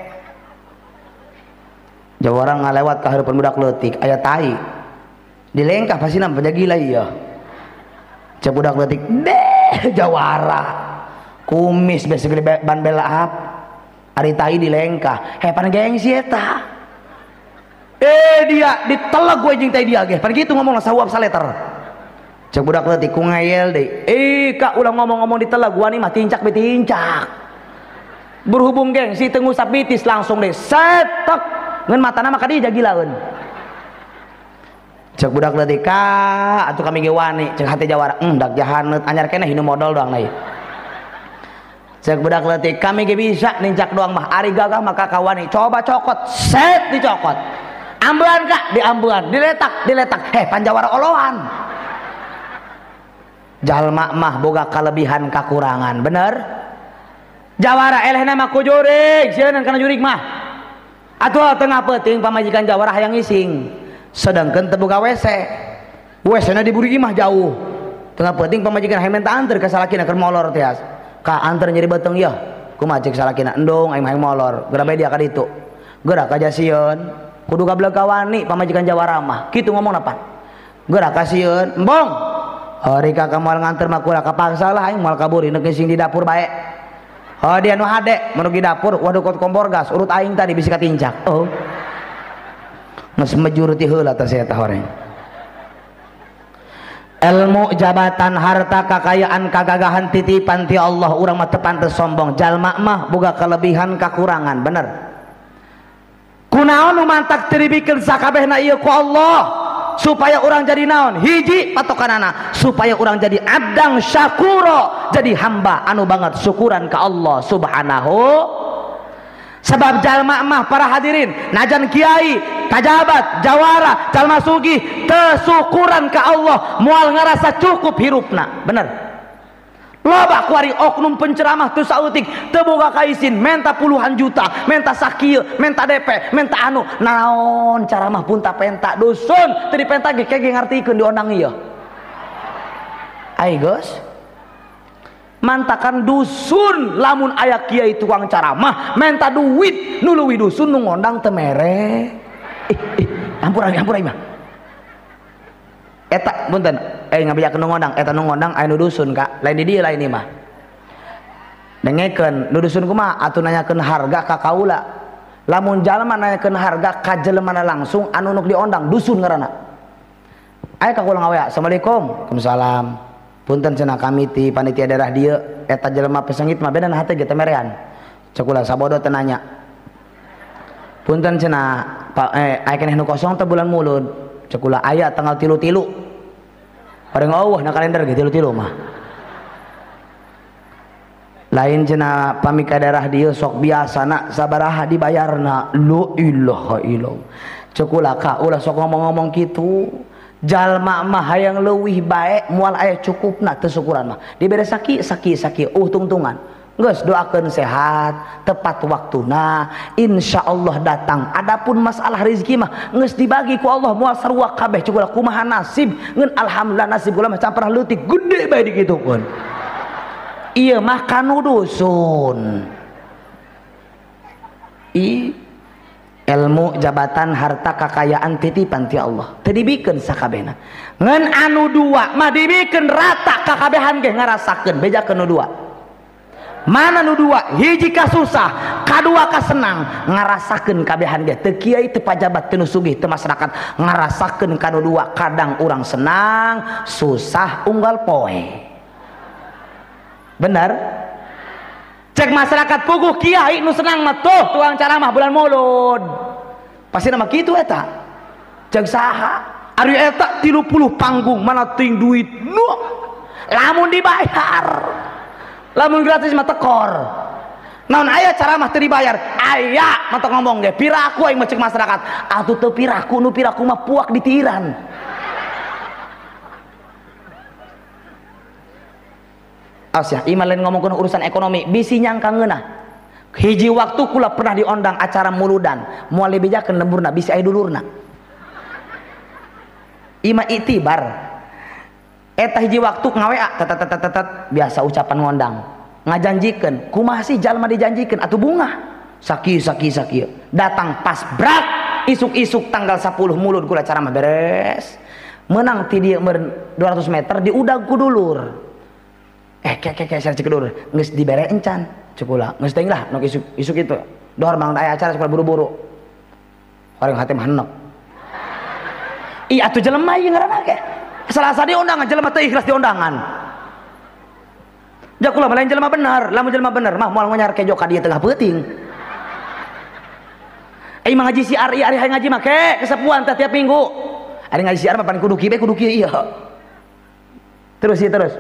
Jawara ngalewat ka hareupeun budak leutik, aya tai. Dilengkah pasti nampak gila iya. Cek budak leutik, deh jawara. Kumis beh segede ban belahap. Ari tai dilengkah. Heh pan gengsi eta. Dia diteleg gue jeung tai dia ge. Pan kitu ngomongna sahuap saleter. Cek budak leutik ku ngayel deui. Kak ulah ngomong-ngomong diteleg wani mah tincak be tincak. Berhubung gengsi teu ngusap bitis langsung deh setek. Ngan matana mah ka dieu jagilaeun. Cek budak leutik ka atuh kami ge wani, cek hate jawara, dak jahaneut anyar keneh hinu modal doang na ieu. Cek budak leutik kami ge bisa nincak doang mah, ari gagah maka ka wani, coba cokot, set dicokot. Ambean kak, diambean, diletak, diletak. Heh panjawara oloan. Jalma mah boga kelebihan kakurangan, bener? Jawara elehna mah ku jurig, sieun kana jurig mah. Atuh tengah peuting pamajikan jawara hayang ngising, sedangkan teu boga WC. WC-na diburi mah jauh. Tengah peuting pamajikan hayang minta anter ka salakina keur molor teh. Ka anter nyeri beuteung yeuh. Kumaha cek salakina? Endong aing mah hayang molor. Geura bae dia ka ditu. Geura ka jasieun. Kudu gablek ka wani pamajikan jawara mah. Kitu ngomongna pan. Geura kasieun, embong. Hari kakak moal nganter mah kula kapaksa lah aing moal kabur ieu sing di dapur bae. Oh dia nu hade menuju di dapur waduh kot kompor gas urut aing tadi bisi katincak. Oh. Geus mejur ti heula teh saya tah horeng. Ilmu, jabatan, harta, kekayaan, kagagahan titipan ti Allah, urang mah teu pantes sombong. Jalma mah boga kelebihan kakurangan, bener. Kunaon nu mantak teu dibikeun sakabehna ieu ku Allah supaya orang jadi naon? Hiji patokanana supaya orang jadi abdang syakuro, jadi hamba anu banget syukuran ka Allah Subhanahu. Sebab jalma mah para hadirin, najan kiai, kajabat, jawara, jalma sugih, tesukuran ka Allah, moal ngarasa cukup hirupna, bener. Loba kuari oknum penceramah teu saeutik, teu boga kaisin, menta puluhan juta, menta sakieu, menta DP, menta anu, naon ceramah pun tak penta dusun, teu dipenta ge kege ngartikeun diondang ieu. Ai geus mantakan dusun lamun aya kiai tukang ceramah menta duit nu leuwih dusun nu ngondang teu mere. Ampura ampura mah. Eta punten ngabejakeun nu ngondang, eta nu ngondang aya nu dusun ka, lain di dieu lain ieu mah. Dengekeun nu dusun kumaha atuh nanyakeun harga ka kaula. Lamun jalma nanyakeun harga ka jelemana langsung anu nuk diondang dusun ngaranna. Aya ka kula ngawe, Assalamualaikum. Waalaikumsalam. Punten cenah kami ti panitia daerah dieu eta jelema pesengit mah beda hate ge teh merean. Cek kula sabodo teh nanya. Punten cenah aya keneh nu kosong teh bulan Mulud. Cek kula aya tanggal 3-3. Bareng eueuh na kalender ge 3-3 mah. Lain cenah pami ka daerah dieu sok biasana sabaraha dibayarna. La ilaha illallah. Cek kula ka ulah sok ngomong-ngomong kitu. Jalma mah hayang leuwih bae moal aya cukupna teu syukuran mah. Dibere saki saki saki tungtungan. Geus doakeun sehat, tepat waktuna, insyaallah datang. Adapun masalah rezeki mah geus dibagi ku Allah moal sarua kabeh cukup kumaha nasib. Ngan alhamdulillah nasib kula mah can pernah leutik gede bae dikitukeun. Ieu mah kanu dusun. Ilmu, jabatan, harta, kekayaan titipan ti Allah. Teu dibikeun sakabehna. Ngan anu dua mah dibikeun rata kakabehan ge ngarasakeun, bejakeun nu dua. Mana nu dua? Hiji ka susah, kadua ka senang, ngarasakeun kabehan ge. Teu kiai, teu pajabat, teu nu sugih, teu masyarakat, ngarasakeun ka nu dua. Kadang urang senang, susah unggal poe. Bener? Cek masyarakat puguh kiai nu senang mah tuh tuang ceramah bulan Mulud. Pasti nama kitu eta. Cek saha? Ari eta 30 panggung mana ting duit. Nu. Lamun dibayar. Lamun gratis mah tekor. Naon aya ceramah teu dibayar? Aya mah ngomong ge piraku aing mah cek masyarakat. Atuh teu piraku nu piraku mah puak ditiran. Asyah, iman lain ngomongkeun urusan ekonomi, bisi nyangka ngeunah. Hiji waktu kula pernah diondang acara muludan, moal dibejakeun lemburna bisi aya dulurna. Ima itibar. Eta hiji waktu ngawea tetet biasa ucapan ngondang. Ngajanjikeun, kumaha sih jalma dijanjikeun atuh bungah. Saki saki saki. Datang pas brak isuk-isuk tanggal 10 Mulud kula ceramah beres. Menang ti dieu meureun 200 meter diudag ku dulur. Kek saya cek dulur geus dibere encan cek kula geus teuing lah nok isuk isuk itu dohor mang aya acara cek buru-buru horeng hate mah henok ih atuh jelema ieu ngaranna ge salasa di undangan jelema teu ikhlas di undangan ja kula mah lain jelema bener lamun jelema bener mah moal ngonyar kejo ka dieu tengah peuting ai mah ngaji siar ieu ari hayang ngaji mah ke kesepuan teh tiap minggu ari ngaji siar mah pan kudu kieu bae kudu kieu ieu terus ieu terus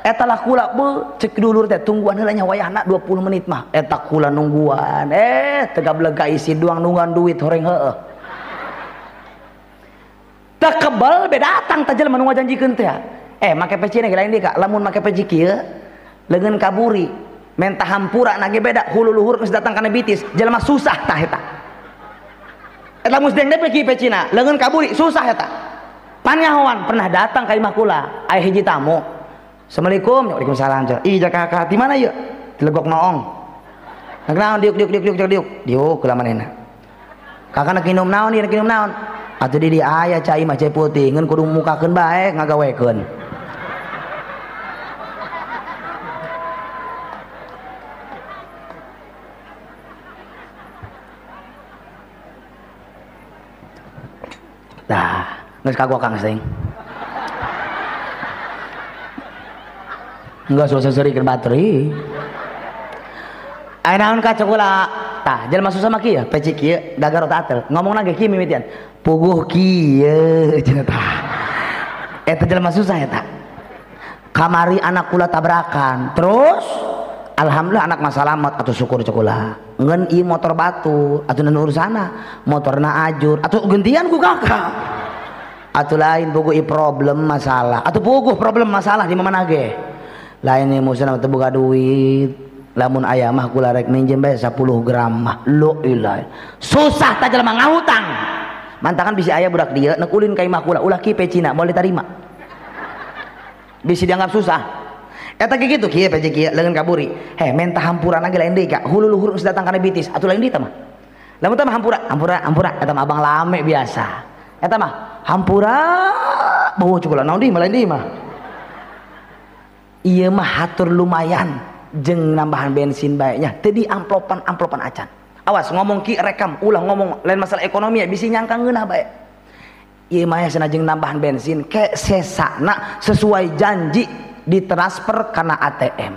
eta lah kula be cek dulur teh tungguan heula nya wayahna 20 menit mah eta kula nungguan tegableg isi duang nungguan duit horeng heueuh teu kebel be datang teh jelema nu ngajanjikeun teh make peci ge lain deui ka lamun make peci kieu leungeun kaburi menta hampura na ge beda hulu luhur geus datang kana bitis jelema susah tah eta eta lamun deng deui pecina leungeun kaburi susah eta panyahoan pernah datang ka imah kula aya hiji tamu. Assalamualaikum. Waalaikumsalam. Ih jaka kakak di mana yuk? Di Legok Noong. Nak naon diuk diuk diuk diuk diuk diuk. Diuk kula manehna. Kakak nak minum naon ieu nak minum naon? Atuh di dia aya cai mah cai putih ngan kudu mukakeun bae ngagawekeun. Tah, geus kagok Kang Seng. Enggak susah serikeun bateri. Aya naon ka cekula? Tah, jelema susah mah kieu, peci kieu, gagaro atel. Ngomongna ge kieu mimitian. Puguh kieu cenah tah. Eta jelema susah eta. Kamari anak kula tabrakan. Terus alhamdulillah anak mah salamat atuh syukur cekula. Ngeun ieu motor batu atuh nu urusana, motorna ajur atuh gentian ku kakak. Atuh lain puguh ieu problem masalah. Atuh puguh problem masalah di mana ge. Lain ieu musna teu boga duit. Lamun aya mah kula rek minjem bae 10 gram mah. Lo ilah. Susah ta jelema ngahutang. Mantakan bisi aya budak dieu nek ulin ka imah kula, ulah ki pecina moal ditarima. Bisi dianggap susah. Eta ge kitu kieu peci kieu leungeun kaburi. Heh menta hampuran lagi lain deui ka. Hulu luhur geus datang kana bitis atuh lain deui tah mah. Lamun tah mah hampura, hampura, hampura eta mah abang lame biasa. Eta mah hampura beuh cukula naon deui mah lain deui mah. Ieu mah hatur lumayan jeung nambahan bensin bae nya teu di amplopan-amplopan acan. Awas ngomong ki rekam ulah ngomong lain masalah ekonomi ya bisi nyangka ngeunah bae. Ieu mah cenah jeung nambahan bensin ke sesana sesuai janji ditransfer kana ATM.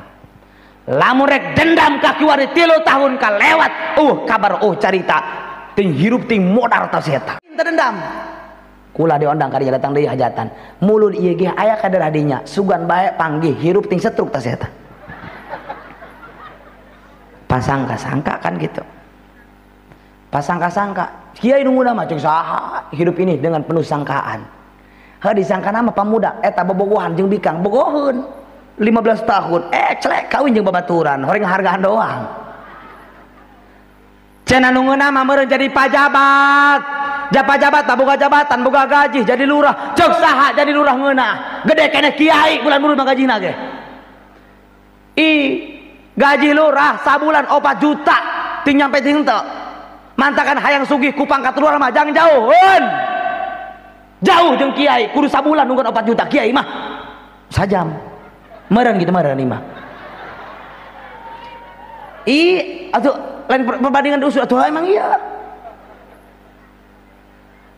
Lamun rek dendam ka kiwari 3 tahun ka lewat, kabar carita ting hirup ting modar tas eta. Teu dendam. Kula diondang ka dinya datang deui hajatan. Mulud ieu ge aya kader hadinya, sugan bae panggih hirup ting setruk tas eta. Pasangka-sangka kan gitu. Pasangka-sangka. Kiai nunggu nama cek saha hidup ini dengan penuh sangkaan. Heuh disangka nama pamuda eta bobogohan jeung bikang bogoheun 15 tahun celek kawin jeung babaturan horeng hargaan doang. Cenah nu ngeunah mah meureun jadi pajabat. Ja pajabat tak boga jabatan boga gaji jadi lurah. Cek saha jadi lurah ngeunah. Gede keneh kiai bulan murud mah gajina ge. Ih gaji lurah sabulan 4 juta ting nyampe ting teu. Mantakan hayang sugih ku pangkat lurah mah jang jauheun. Jauh jeung kiai kudu sabulan nungguan 4 juta kiai mah sajam. Meureun gitu meureun mah. Ih atuh lain perbandingan usul atuh emang iya.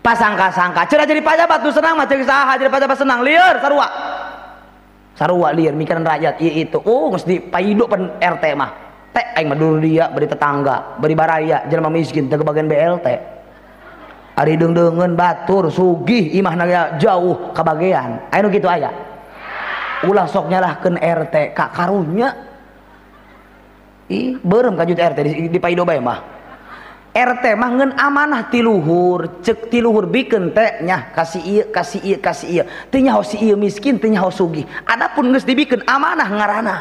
Pasangka-sangka cenah jadi pajabat nu senang mah ceuk saha jadi pajabat senang lieur sarua. Sarua lieur mikiran rakyat ieu itu. Oh geus dipaido pen RT mah. Teh aing mah dulu dia beri tetangga, beri baraya jelema miskin teu kebagian BLT. Ari deung-deungeun batur sugih imahna jauh kabagean. Aya nu kitu aya. Ulah sok nyalahkeun RT ka karunya. Ih, beureum kajut RT di paido bae mah. RT mah ngeun amanah ti luhur, ceuk ti luhur bikeun teh nya kasih ieu, kasih ieu, kasih ieu. Teu nyaho si ieu miskin, teu nyaho sugih. Adapun geus dibikeun amanah ngaranna.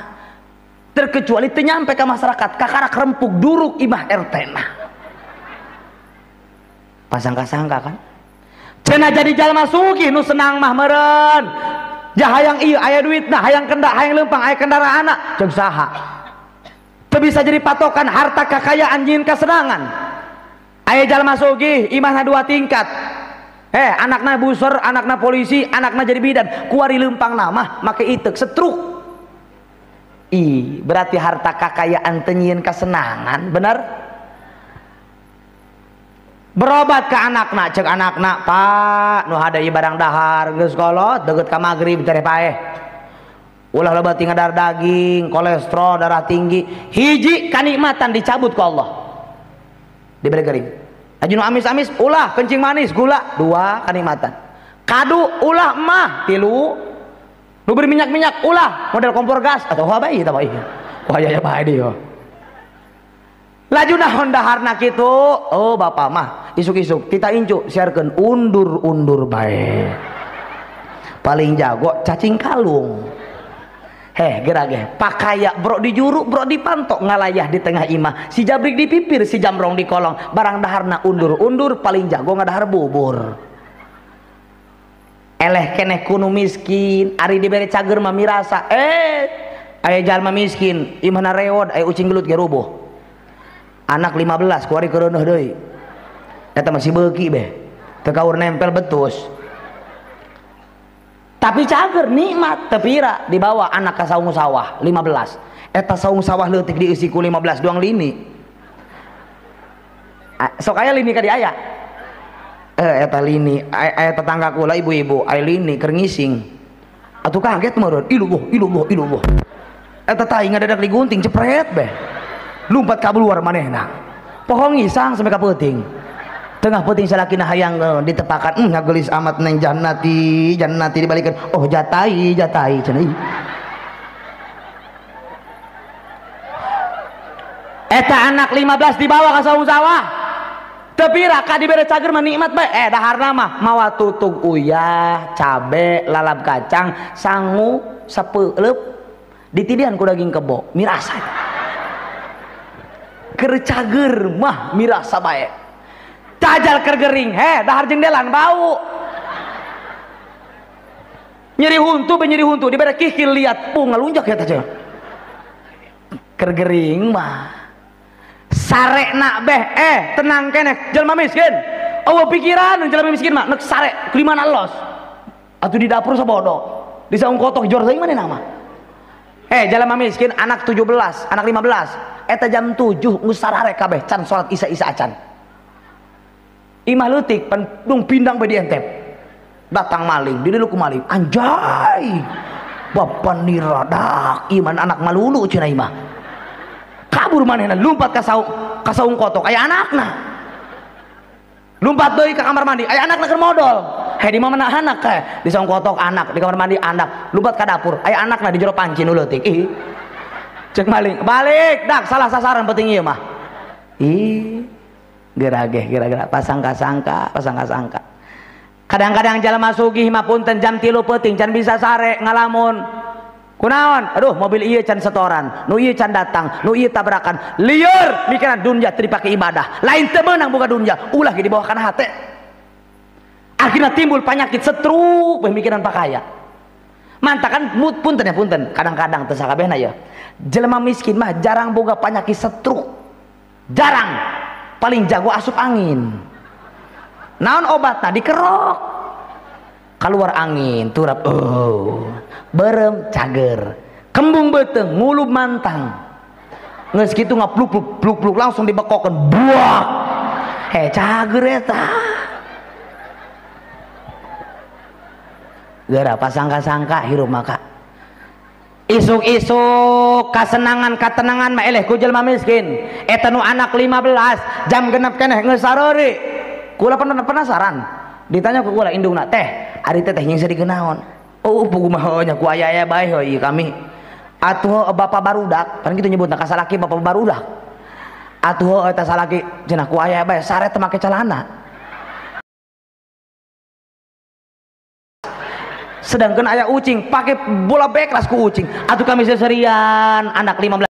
Terkecuali teu nyampe ka masyarakat, kakarak rempug duruk imah RT mah. Pasangka-sangka kan. Cenah jadi jalma sugih nu senang mah meureun. Ja hayang ieu aya duitna, hayang kendak, hayang leumpang, aya kendaraanna, ceuk saha. Teu bisa jadi patokan harta kekayaan jin kesenangan. Aya jalma sugih imahna 2 tingkat. Anakna buser, anakna polisi, anakna jadi bidan. Kuari leumpang mah make iteuk setruk. Ih, berarti harta kekayaan teu nyieun kesenangan, bener? Berobat ke anakna, cek anakna, Pak, nu hade ieu barang dahar geus kolot deukeut ka magrib tereh paeh. Ulah loba tinggal darah daging, kolesterol, darah tinggi. Hiji kanikmatan dicabut ku Allah. Diberi kering. Aju nu amis-amis ulah kencing manis, gula, 2 kanikmatan. Kadu ulah mah 3. Nu beri minyak-minyak ulah model kompor gas atau apa bae eta bae. Wah ya bae dia. Laju naon daharna kitu? Oh bapak mah isuk-isuk kita incu siarkeun undur-undur bae. Paling jago cacing kalung. Heh gerage pakaya bro di juru bro di pantok ngalayah di tengah imah si jabrik di pipir si jamrong di kolong barang daharna undur-undur paling jago ngadahar bubur. Eleh keneh kunu miskin ari dibere cager mah mirasa aya jalma miskin imahna rewod aya ucing gelut ge rubuh. Anak 15 kuari kereuneuh deui eta masih beuki beh. Teu kaur nempel betus. Tapi cager nikmat tepira dibawa anak ka saung sawah 15. Eta saung sawah leutik dieusi ku 15 doang lini. Sok aya lini ka di aya. Eta lini, aya tetangga kula ibu-ibu, aya lini keur ngising. Atuh kaget meureun, iluh iluh iluh. Eta tai ngadadak digunting cepret beh. Lumpat ka luar manehna. Pohong ngisang sampai ka peuting. Tengah peuting salakina hayang ditepakan, ngagelis amat neng jannati, jannati dibalikeun. Oh jatai, jatai cenah. Eta anak 15 dibawa ka saung sawah. Tepira ka dibere cager mah nikmat bae. Daharna mah mawa tutug uyah, cabe, lalap kacang, sangu, sapeuleup, ditidian ku daging kebo, mirasa. Keur cager mah mirasa bae. Cajal keur gering, dahar jengdelan bau. Nyeri huntu be nyeri huntu, dibere kikil liat, pung ngalunjak ya teh. Keur gering mah sarekna beh, tenang keneh jelema miskin. Eueuh pikiran jelema miskin mah nek sare kulimana los. Atuh di dapur sabodo, di saung kotok jor teuing manehna mah. Jelema miskin anak 17, anak 15, eta jam 7 geus sarare kabeh can salat isya-isya acan. Imah leutik pan dung pindang bae dientep. Datang maling, didulu ku maling. Anjay. Bapak niradak iman anak malulu cenah imah. Kabur manehna lompat ka saung kotok aya anakna. Lompat deui ka kamar mandi aya anakna keur modol. Heh di mana anak kae? Di saung kotok anak, di kamar mandi anak, lompat ka dapur aya anakna di jero panci nu leutik. Ih. Cek maling, balik dak salah sasaran penting ieu mah. Ih. Gerageh gara-gara pasangka-sangka, pasangka-sangka. Kadang-kadang jelema sugih mah punten jam 3 peuting can bisa sare ngalamun. Kunaon? Aduh, mobil ieu can setoran, nu ieu can datang, nu ieu tabrakan. Lieur mikiran dunya teu dipake ibadah. Lain teu meunang boga dunya, ulah ge dibawa kana hate. Akhirna timbul penyakit stroke pemikiran pakaya. Mantakan punten ya punten, kadang-kadang teu sakabehna ya. Jelema miskin mah jarang boga penyakit stroke. Jarang. Paling jago asup angin. Naon obatna dikerok. Keluar angin turap, oh berem cager, kembung beteng ngulub mantang, nges gitu ngapluk pluk pluk langsung dibekokan buak, cager eta. Gara pasangka-sangka hirup maka isuk-isuk kasenangan katenangan mah eleh ku jelema miskin. Eta nu anak 15 jam genep keneh geus sarori. Kula penasaran. Ditanya ku kula indungna, "Teh, ari teteh nying sedih naon?" Oh, pugu mah nya ku aya-aya bae heuh kami. Atuh bapak barudak, pan kitu nyebutna ka salaki bapak barudak. Atuh eta salaki cenah ku aya bae sare teu make celana. Sedangkan aya ucing pakai bola beklas ku ucing. Atuh kami seserian anak 15.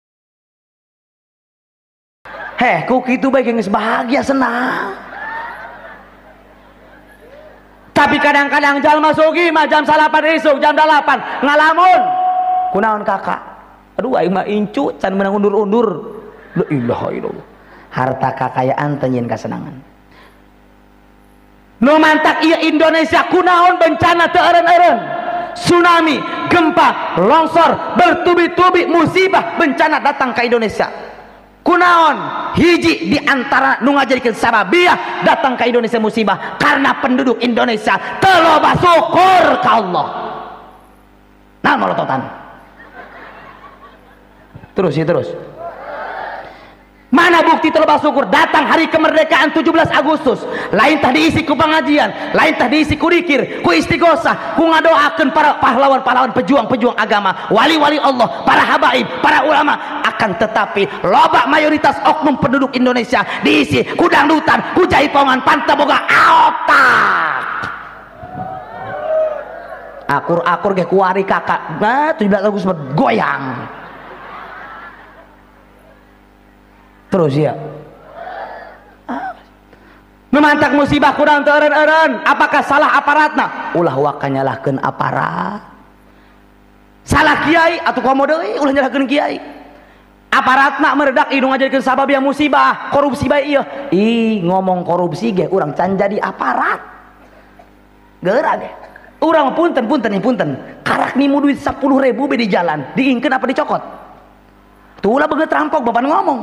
Heh, ku kitu bae geus bahagia senang. Tapi kadang-kadang jalma sugih mah jam 9 isuk, jam 8 ngalamun. Kunaon kakak? Aduh aing mah incu can meunang undur-undur. La ilaha illallah. Harta kakayaan teu nyieun kasenangan. Nu mantak ieu Indonesia kunaon bencana teu eureun-eureun. Tsunami, gempa, longsor, bertubi-tubi musibah bencana datang ke Indonesia. Kunaon hiji di antara nu ngajadikeun sababiah datang ke Indonesia musibah karena penduduk Indonesia teu loba syukur ka Allah. Nah molototan. Terus ya terus. Mana bukti teu loba syukur? Datang hari kemerdekaan 17 Agustus, lain tah diisi ku pengajian, lain tah diisi ku dikir, ku istighosah, ku ngadoakeun para pahlawan-pahlawan pejuang-pejuang agama, wali-wali Allah, para habaib, para ulama. Akan tetapi loba mayoritas oknum penduduk Indonesia diisi ku dangdutan, ku jaipongan, pantaboga otak. Akur-akur ge kuari kakak. Nah, 17 Agustus goyang. Terus ya. Memantak musibah kurang teu eureun-eureun, apakah salah aparatna? Ulah waka nyalahkeun aparat. Salah kiai atuh komo deui ulah nyalahkeun kiai. Aparatna meredak hidung ngajadikeun sabab yang musibah, korupsi bae ieu. Ih, ngomong korupsi ge urang can jadi aparat. Geura ge. Urang punten punten nih punten. Karak nimu duit 10.000 be di jalan, diingkeun apa dicokot? Tuh ulah beungeut rampok bapak ngomong.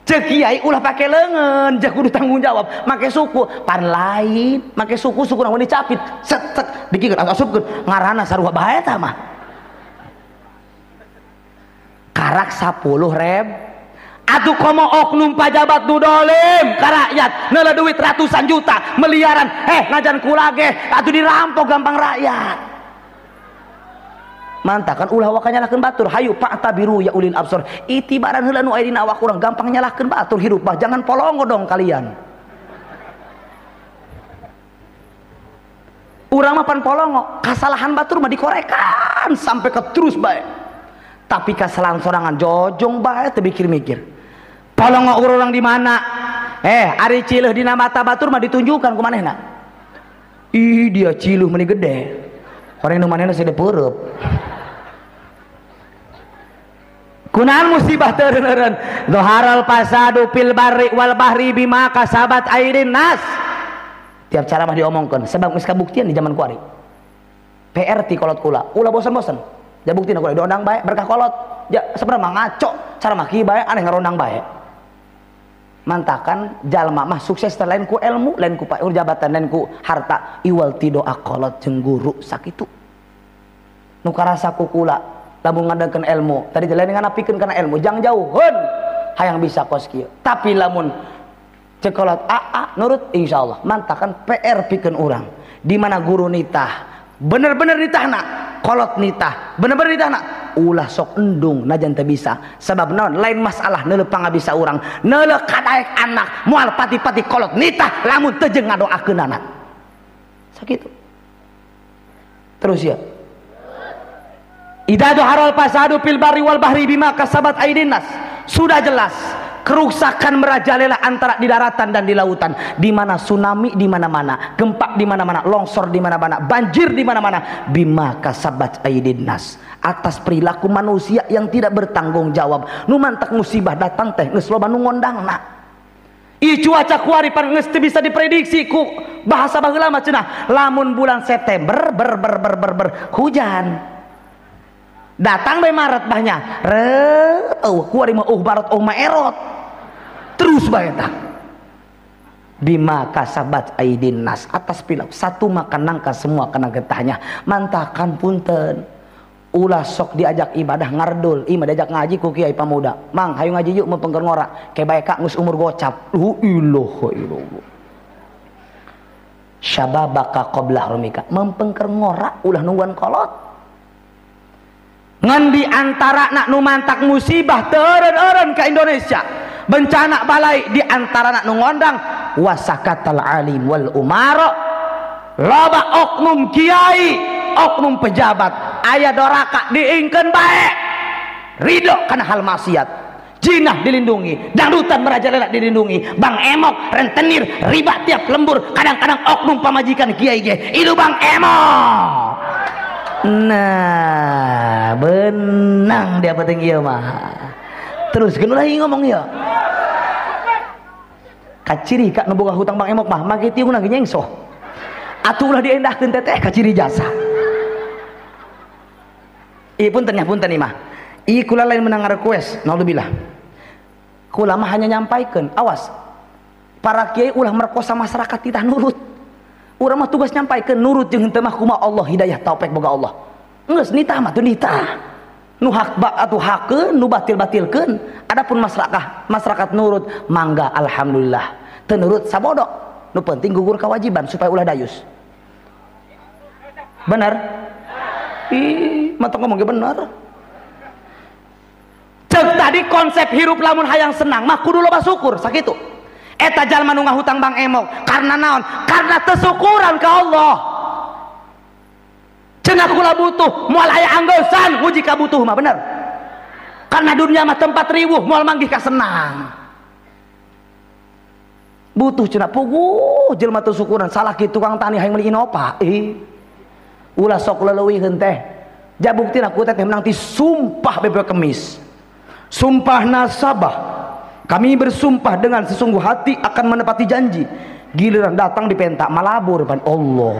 Cek kiai ulah pake leungeun, jak kudu tanggung jawab, make suku, pan lain, make suku suku naon dicapit, set set dikikeun asupkeun, ngaranna sarua bae eta mah. Karak 10.000. Atuh komo oknum pajabat nu dolim ka rakyat, neuleuh duit ratusan juta, miliaran, najan kula ge, atuh dirampok gampang rakyat. Mantakan ulah waka nyalahkeun batur, hayu fa'tabiru ya ulil absor. Itibaran heula nu aya dina awak urang gampang nyalahkeun batur hirup mah, jangan polongo dong kalian. Urang mah pan polongo, kasalahan batur mah dikorekan sampai ke terus bae. Tapi kasalahan sorangan jojong bae teu mikir-mikir. Polongo urang di mana? Ari cileuh dina mata batur mah ditunjukkan ku manehna. Ih dia cileuh meni gede. Orang nu manehna sede peureub. Kunaon musibah teureun-eureun? Zaharal fasadu fil barri wal bahri bima kasabat aidin nas. Tiap cara mah diomongkeun sebab geus kabuktian di zaman kuari. PRT kolot kula, ulah bosen-bosen. Ja buktina kula diondang bae berkah kolot. Ja sebenarnya mah ngaco, cara mah kieu bae aneh ngarondang bae. Mantakan jalma mah sukses teh lain ku ilmu, lain ku jabatan, lain ku harta, iwal ti doa kolot jeung guru sakitu. Nu karasa ku kula lamun ngadengkeun ilmu, tadi lain nganapikeun kana ilmu, jang jauheun hayang bisa kos kieu. Tapi lamun ceuk kolot aa nurut insyaallah. Mantakan PR pikeun urang. Di mana guru nitah, bener-bener nitahna, kolot nitah, bener-bener nitahna, ulah sok endung najan teu bisa. Sebab naon? Lain masalah neuleuh pangabisa urang, neuleuh kadaek anak, moal pati-pati kolot nitah lamun teu jeung ngadoakeunana. Sakitu. Terus ya. Idza dhaharal fasadu fil barri wal bahri bima kasabat aidin nas. Sudah jelas kerusakan merajalela antara di daratan dan di lautan, di mana tsunami di mana-mana, gempa di mana-mana, longsor di mana-mana, banjir di mana-mana, bima kasabat aidin nas, atas perilaku manusia yang tidak bertanggung jawab. Nu mantak musibah datang teh geus loba nu ngondangna. Ieu cuaca kuari pan geus teu bisa diprediksi ku bahasa baheula mah cenah, lamun bulan September ber ber ber ber, ber hujan. Datang bae Maret bahnya. Re eueuh kuari mah barat mah erot. Terus bae tah. Bima kasabat aidin nas, atas pilau satu makan nangka semua kena getahnya. Mantakan punten. Ulah sok diajak ibadah ngardul, imah diajak ngaji ku kiai pamuda. Mang hayu ngaji yuk mempengker ngora. Ke bae ka geus umur gocap. Lu ilah ilallah. Syababaka qabla rumika. Mempengker ngora ulah nungguan kolot. Ngan di antara nak nu mantak musibah teureun-eureun ka Indonesia, bencana balai di antara nak nu ngondang wasakatal alim wal umara, loba oknum kiai, oknum pejabat aya doraka diingkeun bae, ridho kana hal maksiat, jinah dilindungi, dangdutan merajalela dilindungi, bang emok rentenir riba tiap lembur, kadang-kadang oknum pamajikan kiai ge itu bang emok. Nah, benang dia penting ieu mah. Terus geus lagi ngomong ieu. Kaciri ka nu boga hutang bang emok mah make tiungna ge nyengsoh. Atuh ulah diendahkeun teteh kaciri jasa. Ieu punten nya punten ieu mah. Ieu kula lain menang request, naudzubillah. Kula mah hanya nyampaikeun, awas. Para kiai ulah merkosa masyarakat titah nurut. Urang mah tugas nyampaikeun nurut jeung henteu mah kumaha Allah hidayah taufik boga Allah. Geus nitah mah teu nitah. Nu hak ba atuh hakeun, nu batil-batilkeun. Adapun masyarakat nurut mangga alhamdulillah. Teu nurut sabodo. Nu penting gugur kewajiban supaya ulah dayus. Bener? Ih, mata ngomong ge bener. Cek tadi konsep hirup lamun hayang senang mah kudu loba syukur sakitu. Eta jalma nu ngahutang bang emok karena naon? Karena tesyukuran ka Allah. Cenah kula butuh moal aya anggosan nguji ka butuh mah bener. Karena dunia mah tempat riwuh moal manggih ka senang. Butuh cenah puguh jelema teu syukuran salah kitu tukang tani hayang meuli Innova. Ulah sok leleuwihkeun teh. Ja buktina ku teh menang ti sumpah bebe kemis. Sumpah nasabah. Kami bersumpah dengan sesungguh hati akan menepati janji. Giliran datang dipentak malabur pan Allah.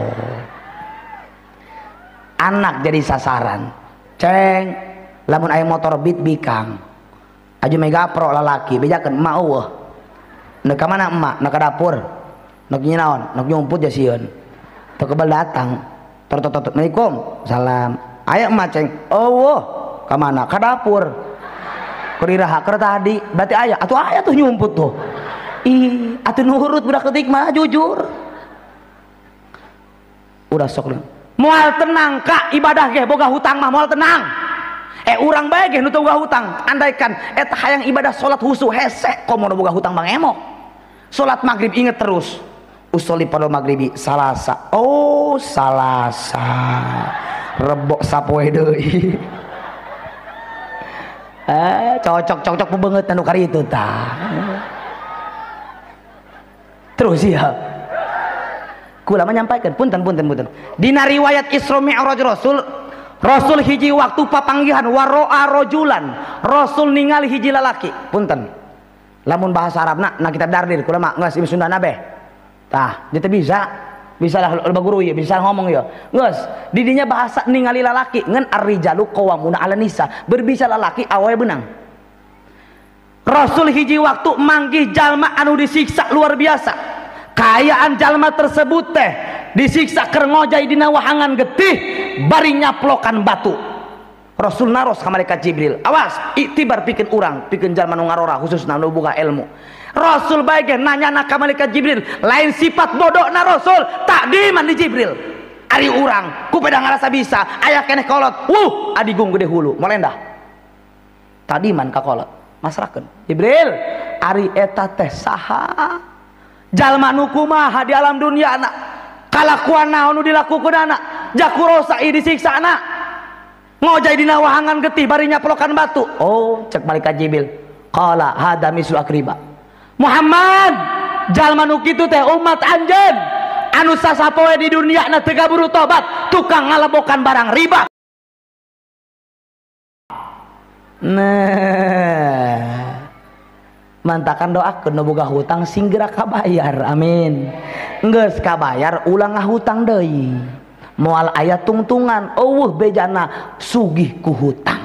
Anak jadi sasaran. Ceng, lamun aya motor beat bikang. Aju Mega Pro lalaki bejakeun emak eueuh. Neuk ka mana emak? Neuk ka dapur. Neuk nyinaon? Neuk nyumput ja sieun. Teu kebel datang. Tor tor tor. Assalamualaikum. Salam. Aya emak ceng. Eueuh. Ka mana? Ka dapur. Keur iraha keur tadi. Berarti aya. Atuh aya tuh nyumput tuh. Ih, atuh nurut budak leutik mah jujur. Udah sok deui. Moal tenang kak ibadah ge boga hutang mah moal tenang. Urang bae ge nu teu boga hutang. Andaikan eta hayang ibadah salat husu hese komo nu boga hutang bang emok. Salat maghrib inget terus. Usoli pada maghribi Salasa. Oh, Salasa. Rebok sapoe deui. Cocok-cocok bebeungeut nu kari itu tah. Terus ya. Kula menyampaikan punten punten punten. Dina riwayat Isra Mi'raj Rasul, Rasul hiji waktu papanggihan waro'a rojulan. Rasul ningali hiji lalaki. Punten. Lamun bahasa Arabna na kitab Dardir kula mah geus Sunda nabe. Tah, dia teh bisa. Bisa lah loba guru ieu, bisa ngomong ieu. Geus, di dinya bahasa ningali lalaki ngan ar-rijalu qawwamuna 'ala nisa. Berbisa lalaki awewe beunang. Rasul hiji waktu manggih jalma anu disiksa luar biasa. Kaayaan jalma tersebut teh disiksa keur ngojay dina wahangan getih bari nyaplokan batu. Rasul naros ka malaikat Jibril, awas iktibar pikeun urang, pikeun jalma nu ngarora khususna nu boga ilmu. Rasul bae ge nanyana ka malaikat Jibril, lain sifat bodona Rasul, takdiman di Jibril. Ari urang ku peda ngarasa bisa, aya keneh kolot, wuh adigung gede hulu, molendah. Takdiman ka kolot, masrahkeun. Jibril, ari eta teh saha? Jalma nu kumaha di alam dunia anak, kalakuan naon nu dilakukeun anak, jakurosa ieu disiksa anak, ngojay dina wahangan getih bari nyaplokan batu. Oh, cek malaikat Jibril, qala hada mislu akriba. Muhammad, jalma nu kitu teh umat anjeun anu sasapoe di dunia na teu kaburu tobat, tukang ngalebokan barang riba. Nah, mantakan doakeun nu boga hutang sing geura kabayar, amin. Geus kabayar ulah ngahutang deui. Moal aya tungtungan, eueuh bejana sugih ku hutang.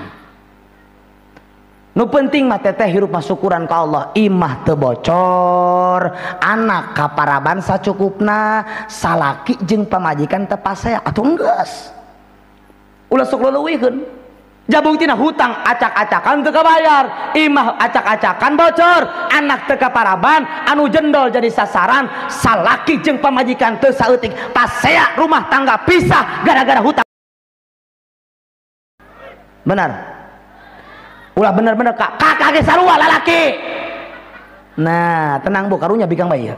Nu penting mah teteh hirup mah syukuran ka Allah, imah teu bocor, anak kaparaban sacukupna, salaki jeung pamajikan teu pasea atuh geus. Ulah sok leuwihkeun. Jabung tina hutang acak-acakan teu kabayar, imah acak-acakan bocor, anak teu kaparaban, anu jendol jadi sasaran, salaki jeung pamajikan teu saeutik, pasea rumah tangga pisah gara-gara hutang. Benar. Ulah bener-bener kak, kakak ge sarua lalaki. Nah, tenang bu, karunya bikang bae.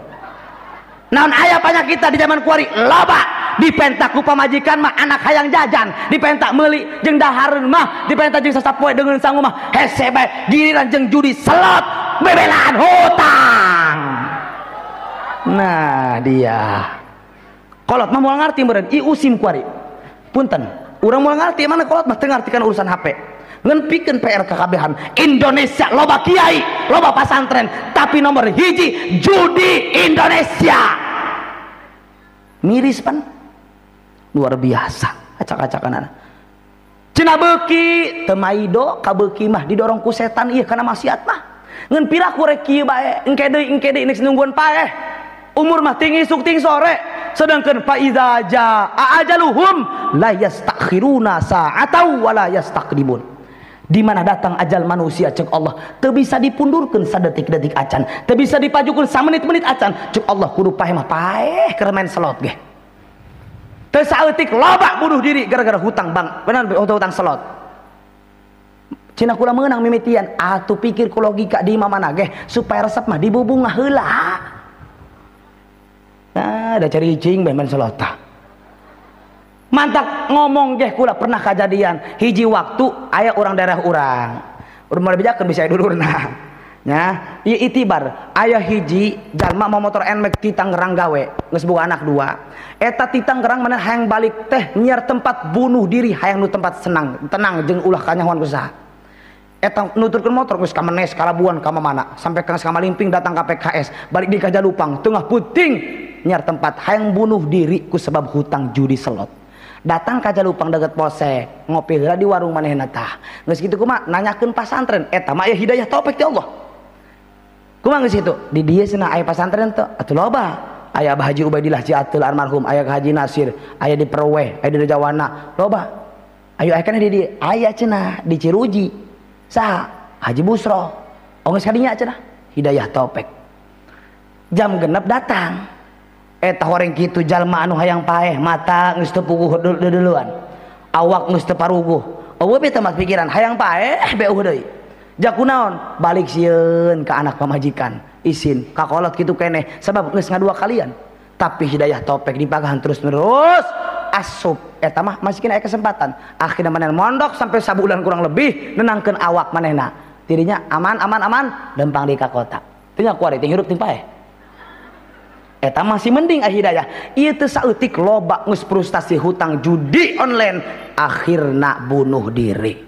Naon aya panyakitan di zaman kuari loba. Dipentak ku pamajikan mah anak hayang jajan, dipentak meuli jeung dahareun mah, dipentak jeung sasapoe deungeun sangu mah, hese bae giliran jeung judi selot bebelaan hutang. Nah, dia. Kolot mah moal ngarti meureun, ieu usim kuari. Punten, urang moal ngarti mana kolot mah teu ngarti kana urusan HP. Ngan pikeun PR kakabehan Indonesia loba kiai, loba pasantren, tapi nomor hiji judi Indonesia. Miris pan. Luar biasa acak-acakan anak. Cina beuki teu maido ka beuki mah didorong ku setan ieu kana maksiat mah. Ngan piraku rek kieu bae, engke deui geus nungguan paeh. Umur mah ting isuk ting sore. Sedangkan fa iza jaa ajaluhum la yastakhiruna sa'atan wa la yastaqdimun. Di mana datang ajal manusia cek Allah teu bisa dipundurkeun sadetik-detik acan, teu bisa dipajukeun samenit-menit acan. Cek Allah kudu paeh mah paeh keur main slot ge. Teu saeutik loba bunuh diri gara-gara hutang bang, benar hutang slot. Cina kula meunang mimitian, atuh pikir ku logika di mana ge supaya resep mah dibubungah heula. Nah, da cari cing bae main slot tah. Mantak ngomong geh kula pernah kejadian hiji waktu aya orang daerah urang. Urang moal bejakeun bisa dulurna. Nya, ieu itibar aya hiji jalma mau motor Nmax ti Tangerang gawe, geus boga anak dua. Eta ti Tangerang mana hayang balik teh nyiar tempat bunuh diri, hayang nu tempat senang, tenang jeung ulah kanyahoan ku saha. Eta nuturkeun motor geus ka Menes, ka Labuan, ka mana sampai ka Kamalimping datang ka PKS, balik di Kajalupang, tengah puting nyar tempat hayang bunuh diri ku sebab hutang judi slot. Datang ka Jalupang deket polsek, ngopi heula di warung manehna tah. Geus kitu kumaha nanyakeun pasantren, eta mah aya hidayah taufik ti Allah. Kumaha geus kitu? Di dieu cenah aya pasantren teu? Atuh loba. Aya Abah Haji Ubaidillah Ciatul almarhum, aya Haji Nasir, aya di Perweh, aya di Rajawana, loba. Ayo aya kana di dieu, aya cenah di Ciruji. Saha? Haji Busro. Oh geus kadinya cenah. Hidayah taufik. Jam genep datang. Eta horeng kitu jalma anu hayang paeh, mata geus teu puguh deudeuan. Awak geus teu paruguh. Eueuh beta mah pikiran hayang paeh beuh deui. Jakunaon? Balik sieun ka anak pamajikan. Isin ka kolot kitu keneh sabab geus ngadua kalian. Tapi hidayah taufik dipagahan terus-menerus asup. Eta mah masih kena kesempatan. Akhirna manehna mondok sampai sabulan kurang lebih nenangkeun awak manehna. Dirinya aman aman aman lempang di ka kota. Teu nya kuari teh hirup teh paeh. Eta masih mending hidayah. Ieu teu saeutik loba geus frustasi hutang judi online akhirna bunuh diri.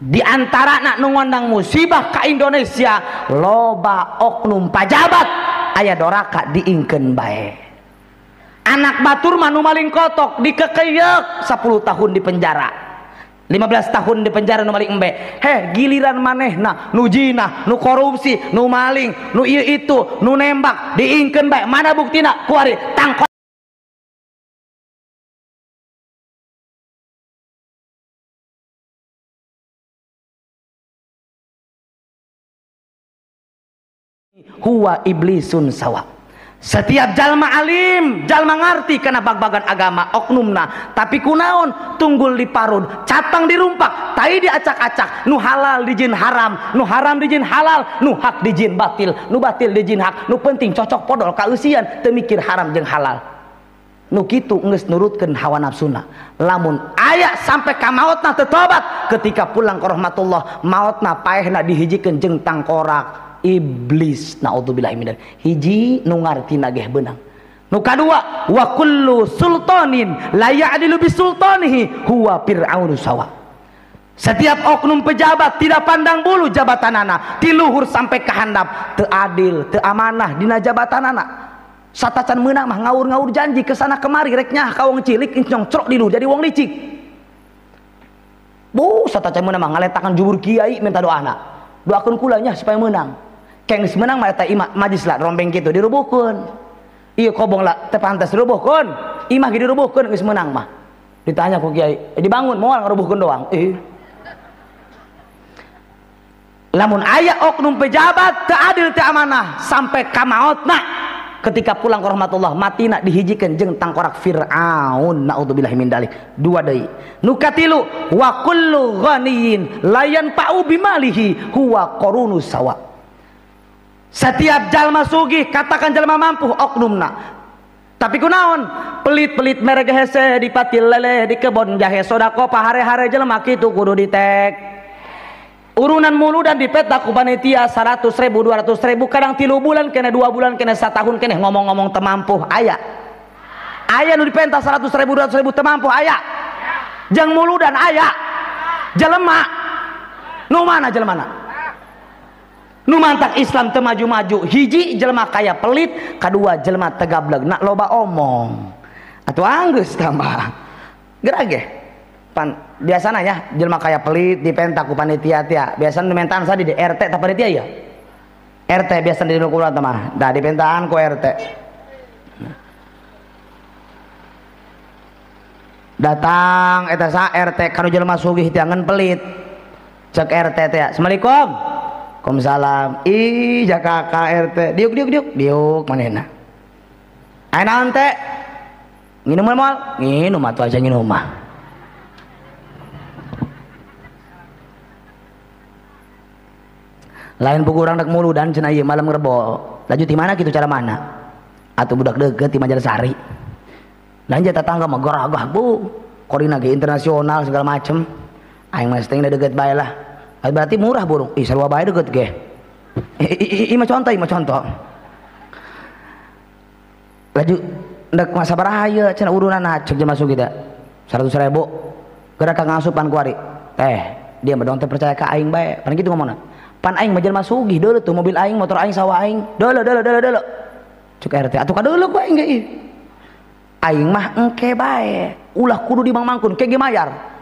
Di antara nak nu ngondang musibah ka Indonesia loba oknum pajabat aya doraka diingkeun bae. Anak batur mah nu maling kotok dikekeyek 10 tahun di penjara. 15 tahun di penjara nu maling embe. Heh giliran manehna nu jinah, nu korupsi, nu maling, nu ieu itu, nu nembak diingkeun bae. Mana buktina? Kuari tangkot. Huwa iblisun sawa. Setiap jalma alim, jalma ngarti kana bag-bagan agama oknumna, tapi kunaon tunggul diparud, catang dirumpak, tai diacak-acak, nu halal dijin haram, nu haram dijin halal, nu hak dijin batil, nu batil dijin hak, nu penting cocok podol kaeusian, teu mikir haram jeung halal. Nu kitu geus nurutkeun hawa nafsuna. Lamun aya sampai ka maotna teu tobat, ketika pulang ke rahmatullah, maotna paehna dihijikeun jeung tangkorak iblis. Naudzubillahi min dzalik. Hiji nu ngartina geh beunang. Nu kadua wa kullu sultanin la ya'dilu bi sultanihi huwa fir'aunu sawa. Setiap oknum pejabat tidak pandang bulu jabatanana, ti luhur sampai ka handap, teu adil, teu amanah dina jabatanana. Satacan meunang mah ngaur-ngaur janji ke sana kemari rek nyah ka wong cilik nyongcrok di luhur jadi wong licik. Bu satacan meunang mah ngaletakan jubur kiai minta doana. Doakeun kulanya supaya menang. Keng geus menang mah eta imah majlis lah rombeng kitu dirubuhkeun. Ieu kobong lah teu pantas dirubuhkeun. Imah ge dirubuhkeun geus menang mah. Ditanya ku kiai, dibangun moal ngarubuhkeun doang. Lamun aya oknum pejabat teu adil teu amanah sampai ka maotna ketika pulang ke rahmatullah matina dihijikeun jeung tangkorak Fir'aun. Naudzubillahi min dzalik. Dua deui. Nu katilu wa kullu ghaniyin la yanfa'u bimalihi huwa qarunu sawa. Setiap jalma sugih katakan jalma mampu oknumna. Tapi kunaon pelit-pelit merek hese dipatil lele di kebon jahe sodako pahare-hare jelema kitu kudu ditek. Urunan mulu dan dipetak ku panitia 100 ribu 200 ribu kadang 3 bulan kena 2 bulan kena 1 tahun kena ngomong-ngomong temampuh aya. Aya nu dipenta 100 ribu 200 ribu temampuh aya. Jang muludan aya. Jelema nu mana jelemana? Nu mantak Islam teu maju-maju. Hiji jelema kaya pelit, kadua jelema tegableg nak loba omong. Atuh anggeus tambah. Geura ge. Pan biasana ya jelema kaya pelit dipenta ku panitia tia. Biasana dimentaan sa di RT ta panitia ya. RT biasa di nu kula mah. Da dipentaan ku RT. Datang eta sa RT kanu jelema sugih teh ngan pelit. Cek RT teh, "Assalamualaikum." Waalaikumsalam. Ih jaka RT diuk diuk diuk diuk manehna. Aya naon teh? Nginum moal? Nginum atuh aja nginum mah. Lain pugu urang rek muludan cenah ieu malam ngerebo. Laju ti mana kitu cara mana? Atuh budak deukeut ti Majarsari. Lanjut tetangga mah geragah bu. Korina ge internasional segala macem. Aing mah teh deukeut bae lah. Berarti murah burung. Ih sarua bae deukeut ge. Ih mah contoh, ih mah contoh. Laju ndek masa sabaraha ieu cenah urunana cek jelema sugih teh. 100.000. Geura ka ngasupan ku ari. Teh, Dia mah dong teu percaya ka aing bae. Pan kitu ngomongna. Pan aing mah jelema sugih deuleu tuh mobil aing, motor aing, sawah aing. Deuleu deuleu deuleu deuleu. Cek RT atuh kadeuleu ku aing ge ieu. Aing mah engke bae. Ulah kudu dimangmangkun ke ge mayar.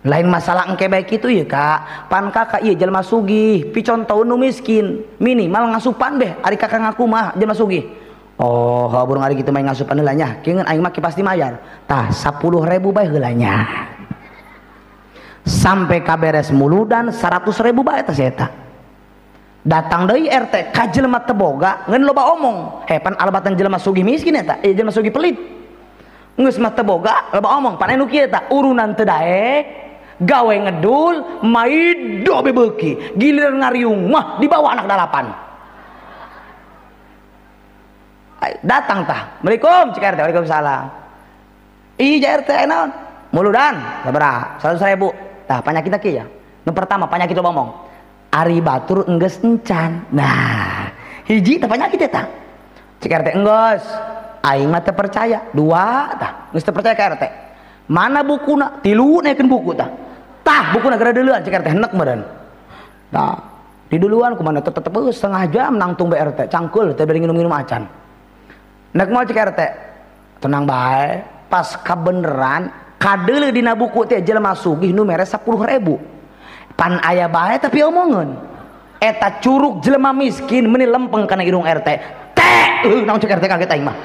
Lain masalah engke bae kitu ieu Kak. Pan kakak ieu jelema sugih, picontoeun nu miskin. Minimal ngasupan beh ari kakak ngaku mah jelema sugih. Oh, burung ari kitu mah ngasupan heula nya. Kieu aing mah pasti mayar. Tah 10.000 bae heula nya. Sampai kaberes muludan 100.000 bae teh eta. Datang deui RT ka jelema teu boga ngan loba omong. He pan alabatan jelema sugih miskin eta, jelema sugih pelit. Geus mah teu boga loba omong, pan anu kieu eta urunan teu daek, gawe ngedul, maido bebeuki, giliran ngariung mah dibawa anak dalapan. Datang tah. Assalamualaikum cek RT, waalaikumsalam. Ih RT naon? Muludan sabaraha? 100.000. Tah panyakitna kieu ya. Nu pertama panyakit loba omong. Ari batur enggeus encan. Nah, hiji tah panyakit eta. Cek RT enggeus. Aing mah teu percaya. Dua tah, geus teu percaya ka RT. Mana bukuna? Tilu naikeun buku tah. Tah bukuna gara deuleuan cek RT henek meureun. Tah, di duluan kumaha tetep setengah jam nangtung BRT, cangkul teu bari nginum-nginum acan. Nek mau cek RT, tenang bae, pas kabeneran kadeuleu dina buku teh jelema sugih nu mere 10.000. Pan aya bae tapi omongeun. Eta curug jelema miskin meuni lempeng kana irung RT. Teh, naon cek RT kaget aing mah.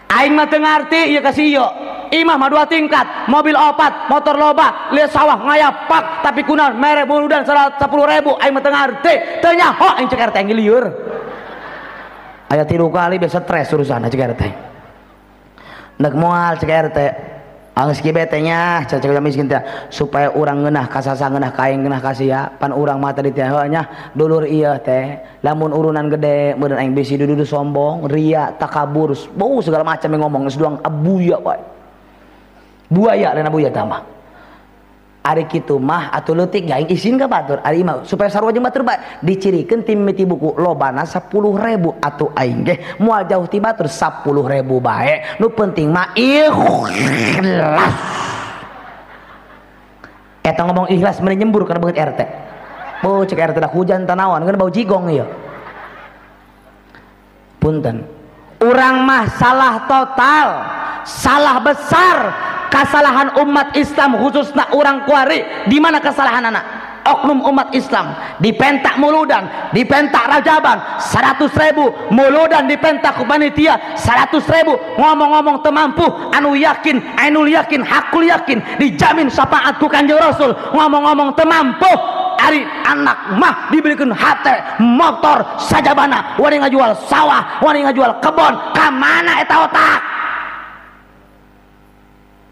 Aing mah teu ngarti ieu ka si ieu. Imah mah 2 tingkat, mobil 4, motor loba, lihat sawah ngayapak, tapi kunaon mere muludan 10.000, aing mah teu ngarti. Teu nyaho aing cek RT aing lieur. Aya 3 kali biasa stres urusan cek RT. Nek moal cek RT. Anggeus kieu bete nya cek miskin teh supaya urang ngeunah kasasa ngeunah ka aing ngeunah ka sia pan urang mah tadi teh heuh nya dulur ieu teh lamun urunan gede meureun aing bisi dudu sombong ria takabur bau segala macam yang ngomong geus doang abuya wae. Buaya lain abuya tah mah. Ari kitu mah atuh leutik aing isin ka batur ari mah supaya sarua jeung batur bae dicirikeun ti mimiti buku lobana 10.000 atuh aing ge moal jauh ti batur 10.000 bae nu penting mah ikhlas. Eta ngomong ikhlas meni nyembur kana beungeut RT. Bau cek RT dah hujan tanawan ngeun bau jigong ieu. Punten. Urang mah salah total, salah besar. Kesalahan umat Islam khususnya orang kuari di mana kesalahan anak oknum umat Islam dipentak muludan, dipentak rajaban 100.000 muludan dipentak ku panitia 100.000 ngomong-ngomong temampu anu yakin ainul yakin hakul yakin dijamin syafaat ku Kanjeng Rasul ngomong-ngomong temampu ari anak mah dibelikan hate motor sajabana wani ngajual sawah wani ngajual kebon ka mana eta otak.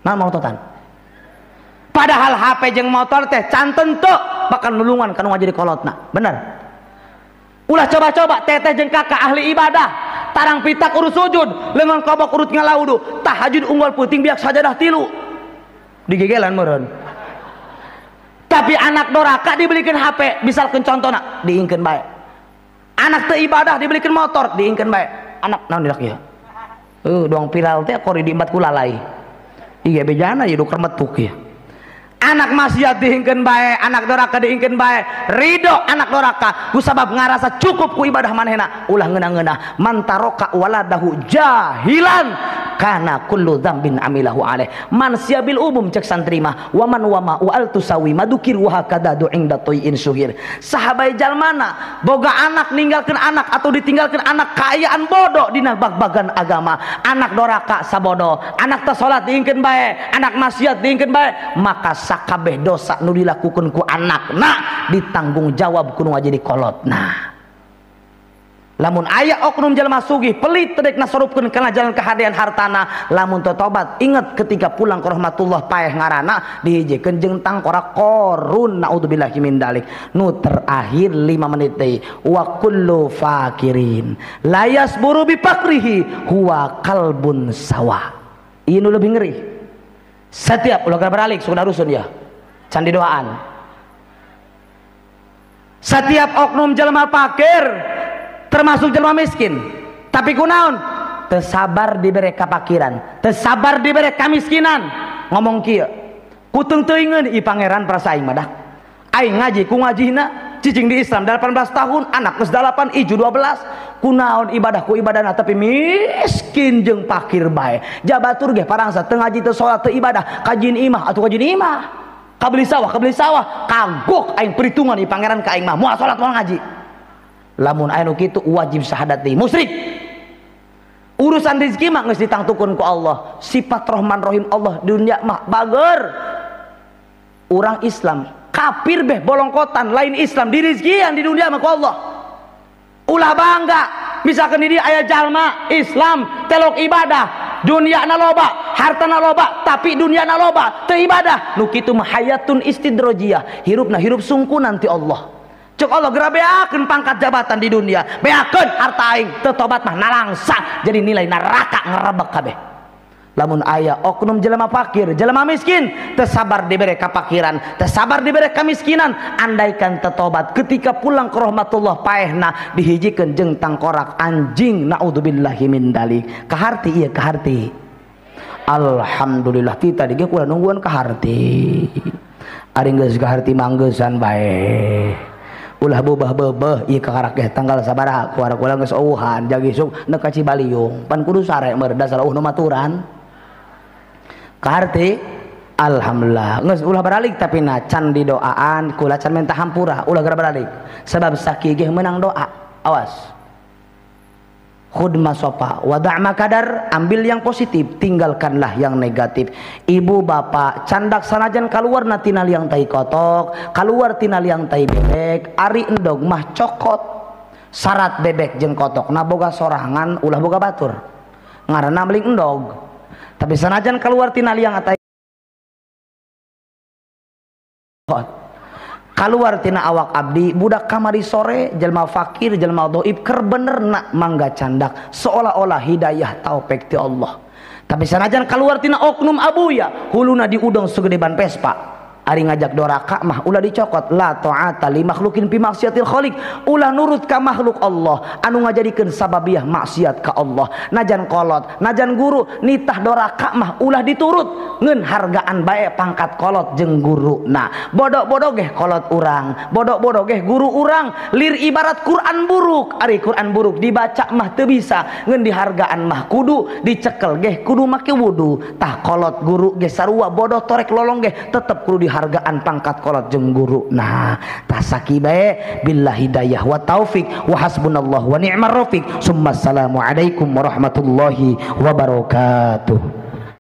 Nah mau totan. Padahal HP jeung motor teh can tentu bakal nulungan kanu jadi kolotna. Bener. Ulah coba-coba teteh jeung kakak ahli ibadah, tarang pitak urut sujud, lengan kobok urut ngalaudu, tahajud unggal puting biak sajadah tilu. Digegelan meureun. Tapi anak doraka dibelikan HP, misalkan contona diingkeun bae. Anak teu ibadah dibelikan motor, diingkeun bae. Anak naon dilak ieu? Doang viral teh kori diembat ku lalai. Iya bejana ya duker metuk ya. Anak maksiat diingkeun bae, anak doraka diingkeun bae, ridho anak doraka ku sabab ngarasa cukup ku ibadah manehna, ulah ngeunah-ngeunah man taroka waladahu jahilan kana kullu dzambin amilahu alaih. Man siabil umum cek santri mah waman wama wa al tusawi madukir wa hakada du inda toyin suhir. Sahabai jalmana boga anak ninggalkeun anak atau ditinggalkeun anak kaayaan bodoh dina bag-bagan agama, anak doraka sabodo, anak teu salat diingkeun bae, anak maksiat diingkeun bae, maka sakabeh dosa nu dilakukeun ku anakna ditanggung jawab ku nu jadi kolotna. Lamun aya oknum jelema sugih pelit teu nasorupkeun kana jalan kahadean hartana, lamun teu tobat inget ketika pulang ke rahmatullah paeh ngaranna dihijikeun jeung tangkorak korun naudzubillahi min dalik. Nu terakhir 5 menit deui wa kullu fakirin la yasburu bi fakrihi huwa kalbun sawa. Ieu nu lebih ngeri. Setiap ulah beralik sudah rusun ya. Candi doaan. Setiap oknum jelema fakir termasuk jelema miskin, tapi kunaon teu sabar dibere kapakiran, teu sabar dibere kamiskinan. Ngomong kieu, kutung teuingeun i pangeran perasa aing mah dah. Aing ngaji ku ngajina cicing di Islam 18 tahun, anak geus 8, iju 12, kunaon ibadah ku ibadahna tapi miskin jeung pakir bae. Jabatur ge parangsa teu ngaji teu salat teu ibadah, kajin imah atuh kajin imah. Kabeli sawah, kagok aing perhitungan di pangeran ka aing mah moal salat moal ngaji. Lamun aya nu kitu wajib syahadat deui musyrik. Urusan rezeki mah geus ditangtukeun ku Allah. Sifat Rahman Rahim Allah dunia mah bager. Urang Islam kafir beh bolongkotan lain Islam di rezekian di dunia mah ku Allah. Ulah bangga misalkan di dia aya jalma Islam telok ibadah, dunia na loba, harta na loba, tapi dunia na loba teu ibadah. Nu kitu mah hayatun istidrojiyah, hirupna hirup sungkunan ti Allah. Cek Allah geura beakeun pangkat jabatan di dunia, beakeun harta aing, teu tobat mah nalangsa jadi nilai neraka ngerebek kabeh. Lamun aya oknum jelema fakir, jelema miskin, teu sabar dibere kapakiran, teu sabar dibere kamiskinan, andaikan teu tobat ketika pulang ke rahmatullah paehna dihijikeun jeung tangkorak anjing, naudzubillahi min dalik. Kaharti ieu kaharti. Alhamdulillah ti tadi ge kula nungguan kaharti. Ari geus kaharti manggeusan bae. Ulah bebeh-bebeh ieu kakarak ge tanggal sabaraha kuara kula geus eueuhan jagi isuk neuk ka Cibaliung pan kudu sare meur dasar eueuh nu maturan. Kaharti alhamdulillah geus ulah baralik tapi na can didoaan kula can minta hampura ulah geura baralik sebab saki ge meunang doa. Awas khudma sopa wada' makadar, ambil yang positif tinggalkanlah yang negatif. Ibu bapak candak sanajan kaluar na tina liang tai kotok, kaluar tina liang tai bebek, ari endog mah cokot. Syarat bebek jeung kotok na boga sorangan ulah boga batur ngaranna meling endog. Tapi sanajan keluar tina liang tai keluar tina awak abdi budak kamari sore jelma fakir jelma dhaif keur bener nak mangga candak seolah-olah hidayah taufik ti Allah. Tapi sanajan keluar tina oknum abuya huluna diudong segede ban Vespa ari ngajak doraka mah ulah dicokot. La ta'ata li makhlukin fi maksiatil khaliq, ulah nurut ka makhluk Allah anu ngajadikeun sababiah maksiat ka Allah. Najan kolot najan guru nitah doraka mah ulah diturut, ngeun hargaan bae pangkat kolot jeung guru. Nah bodok-bodok geh kolot urang, bodok-bodok geh guru urang, lir ibarat Quran buruk. Ari Quran buruk dibaca mah teu bisa, ngeun dihargaan mah kudu dicekel geh kudu make wudu. Tah kolot guru geh sarua bodoh torek lolong geh tetep kudu hargaan pangkat kolot jeung guru. Nah tasaki bae billah hidayah wa taufik wa hasbunallah wa ni'mar rafiq. Summa assalamu alaikum warahmatullahi wabarakatuh.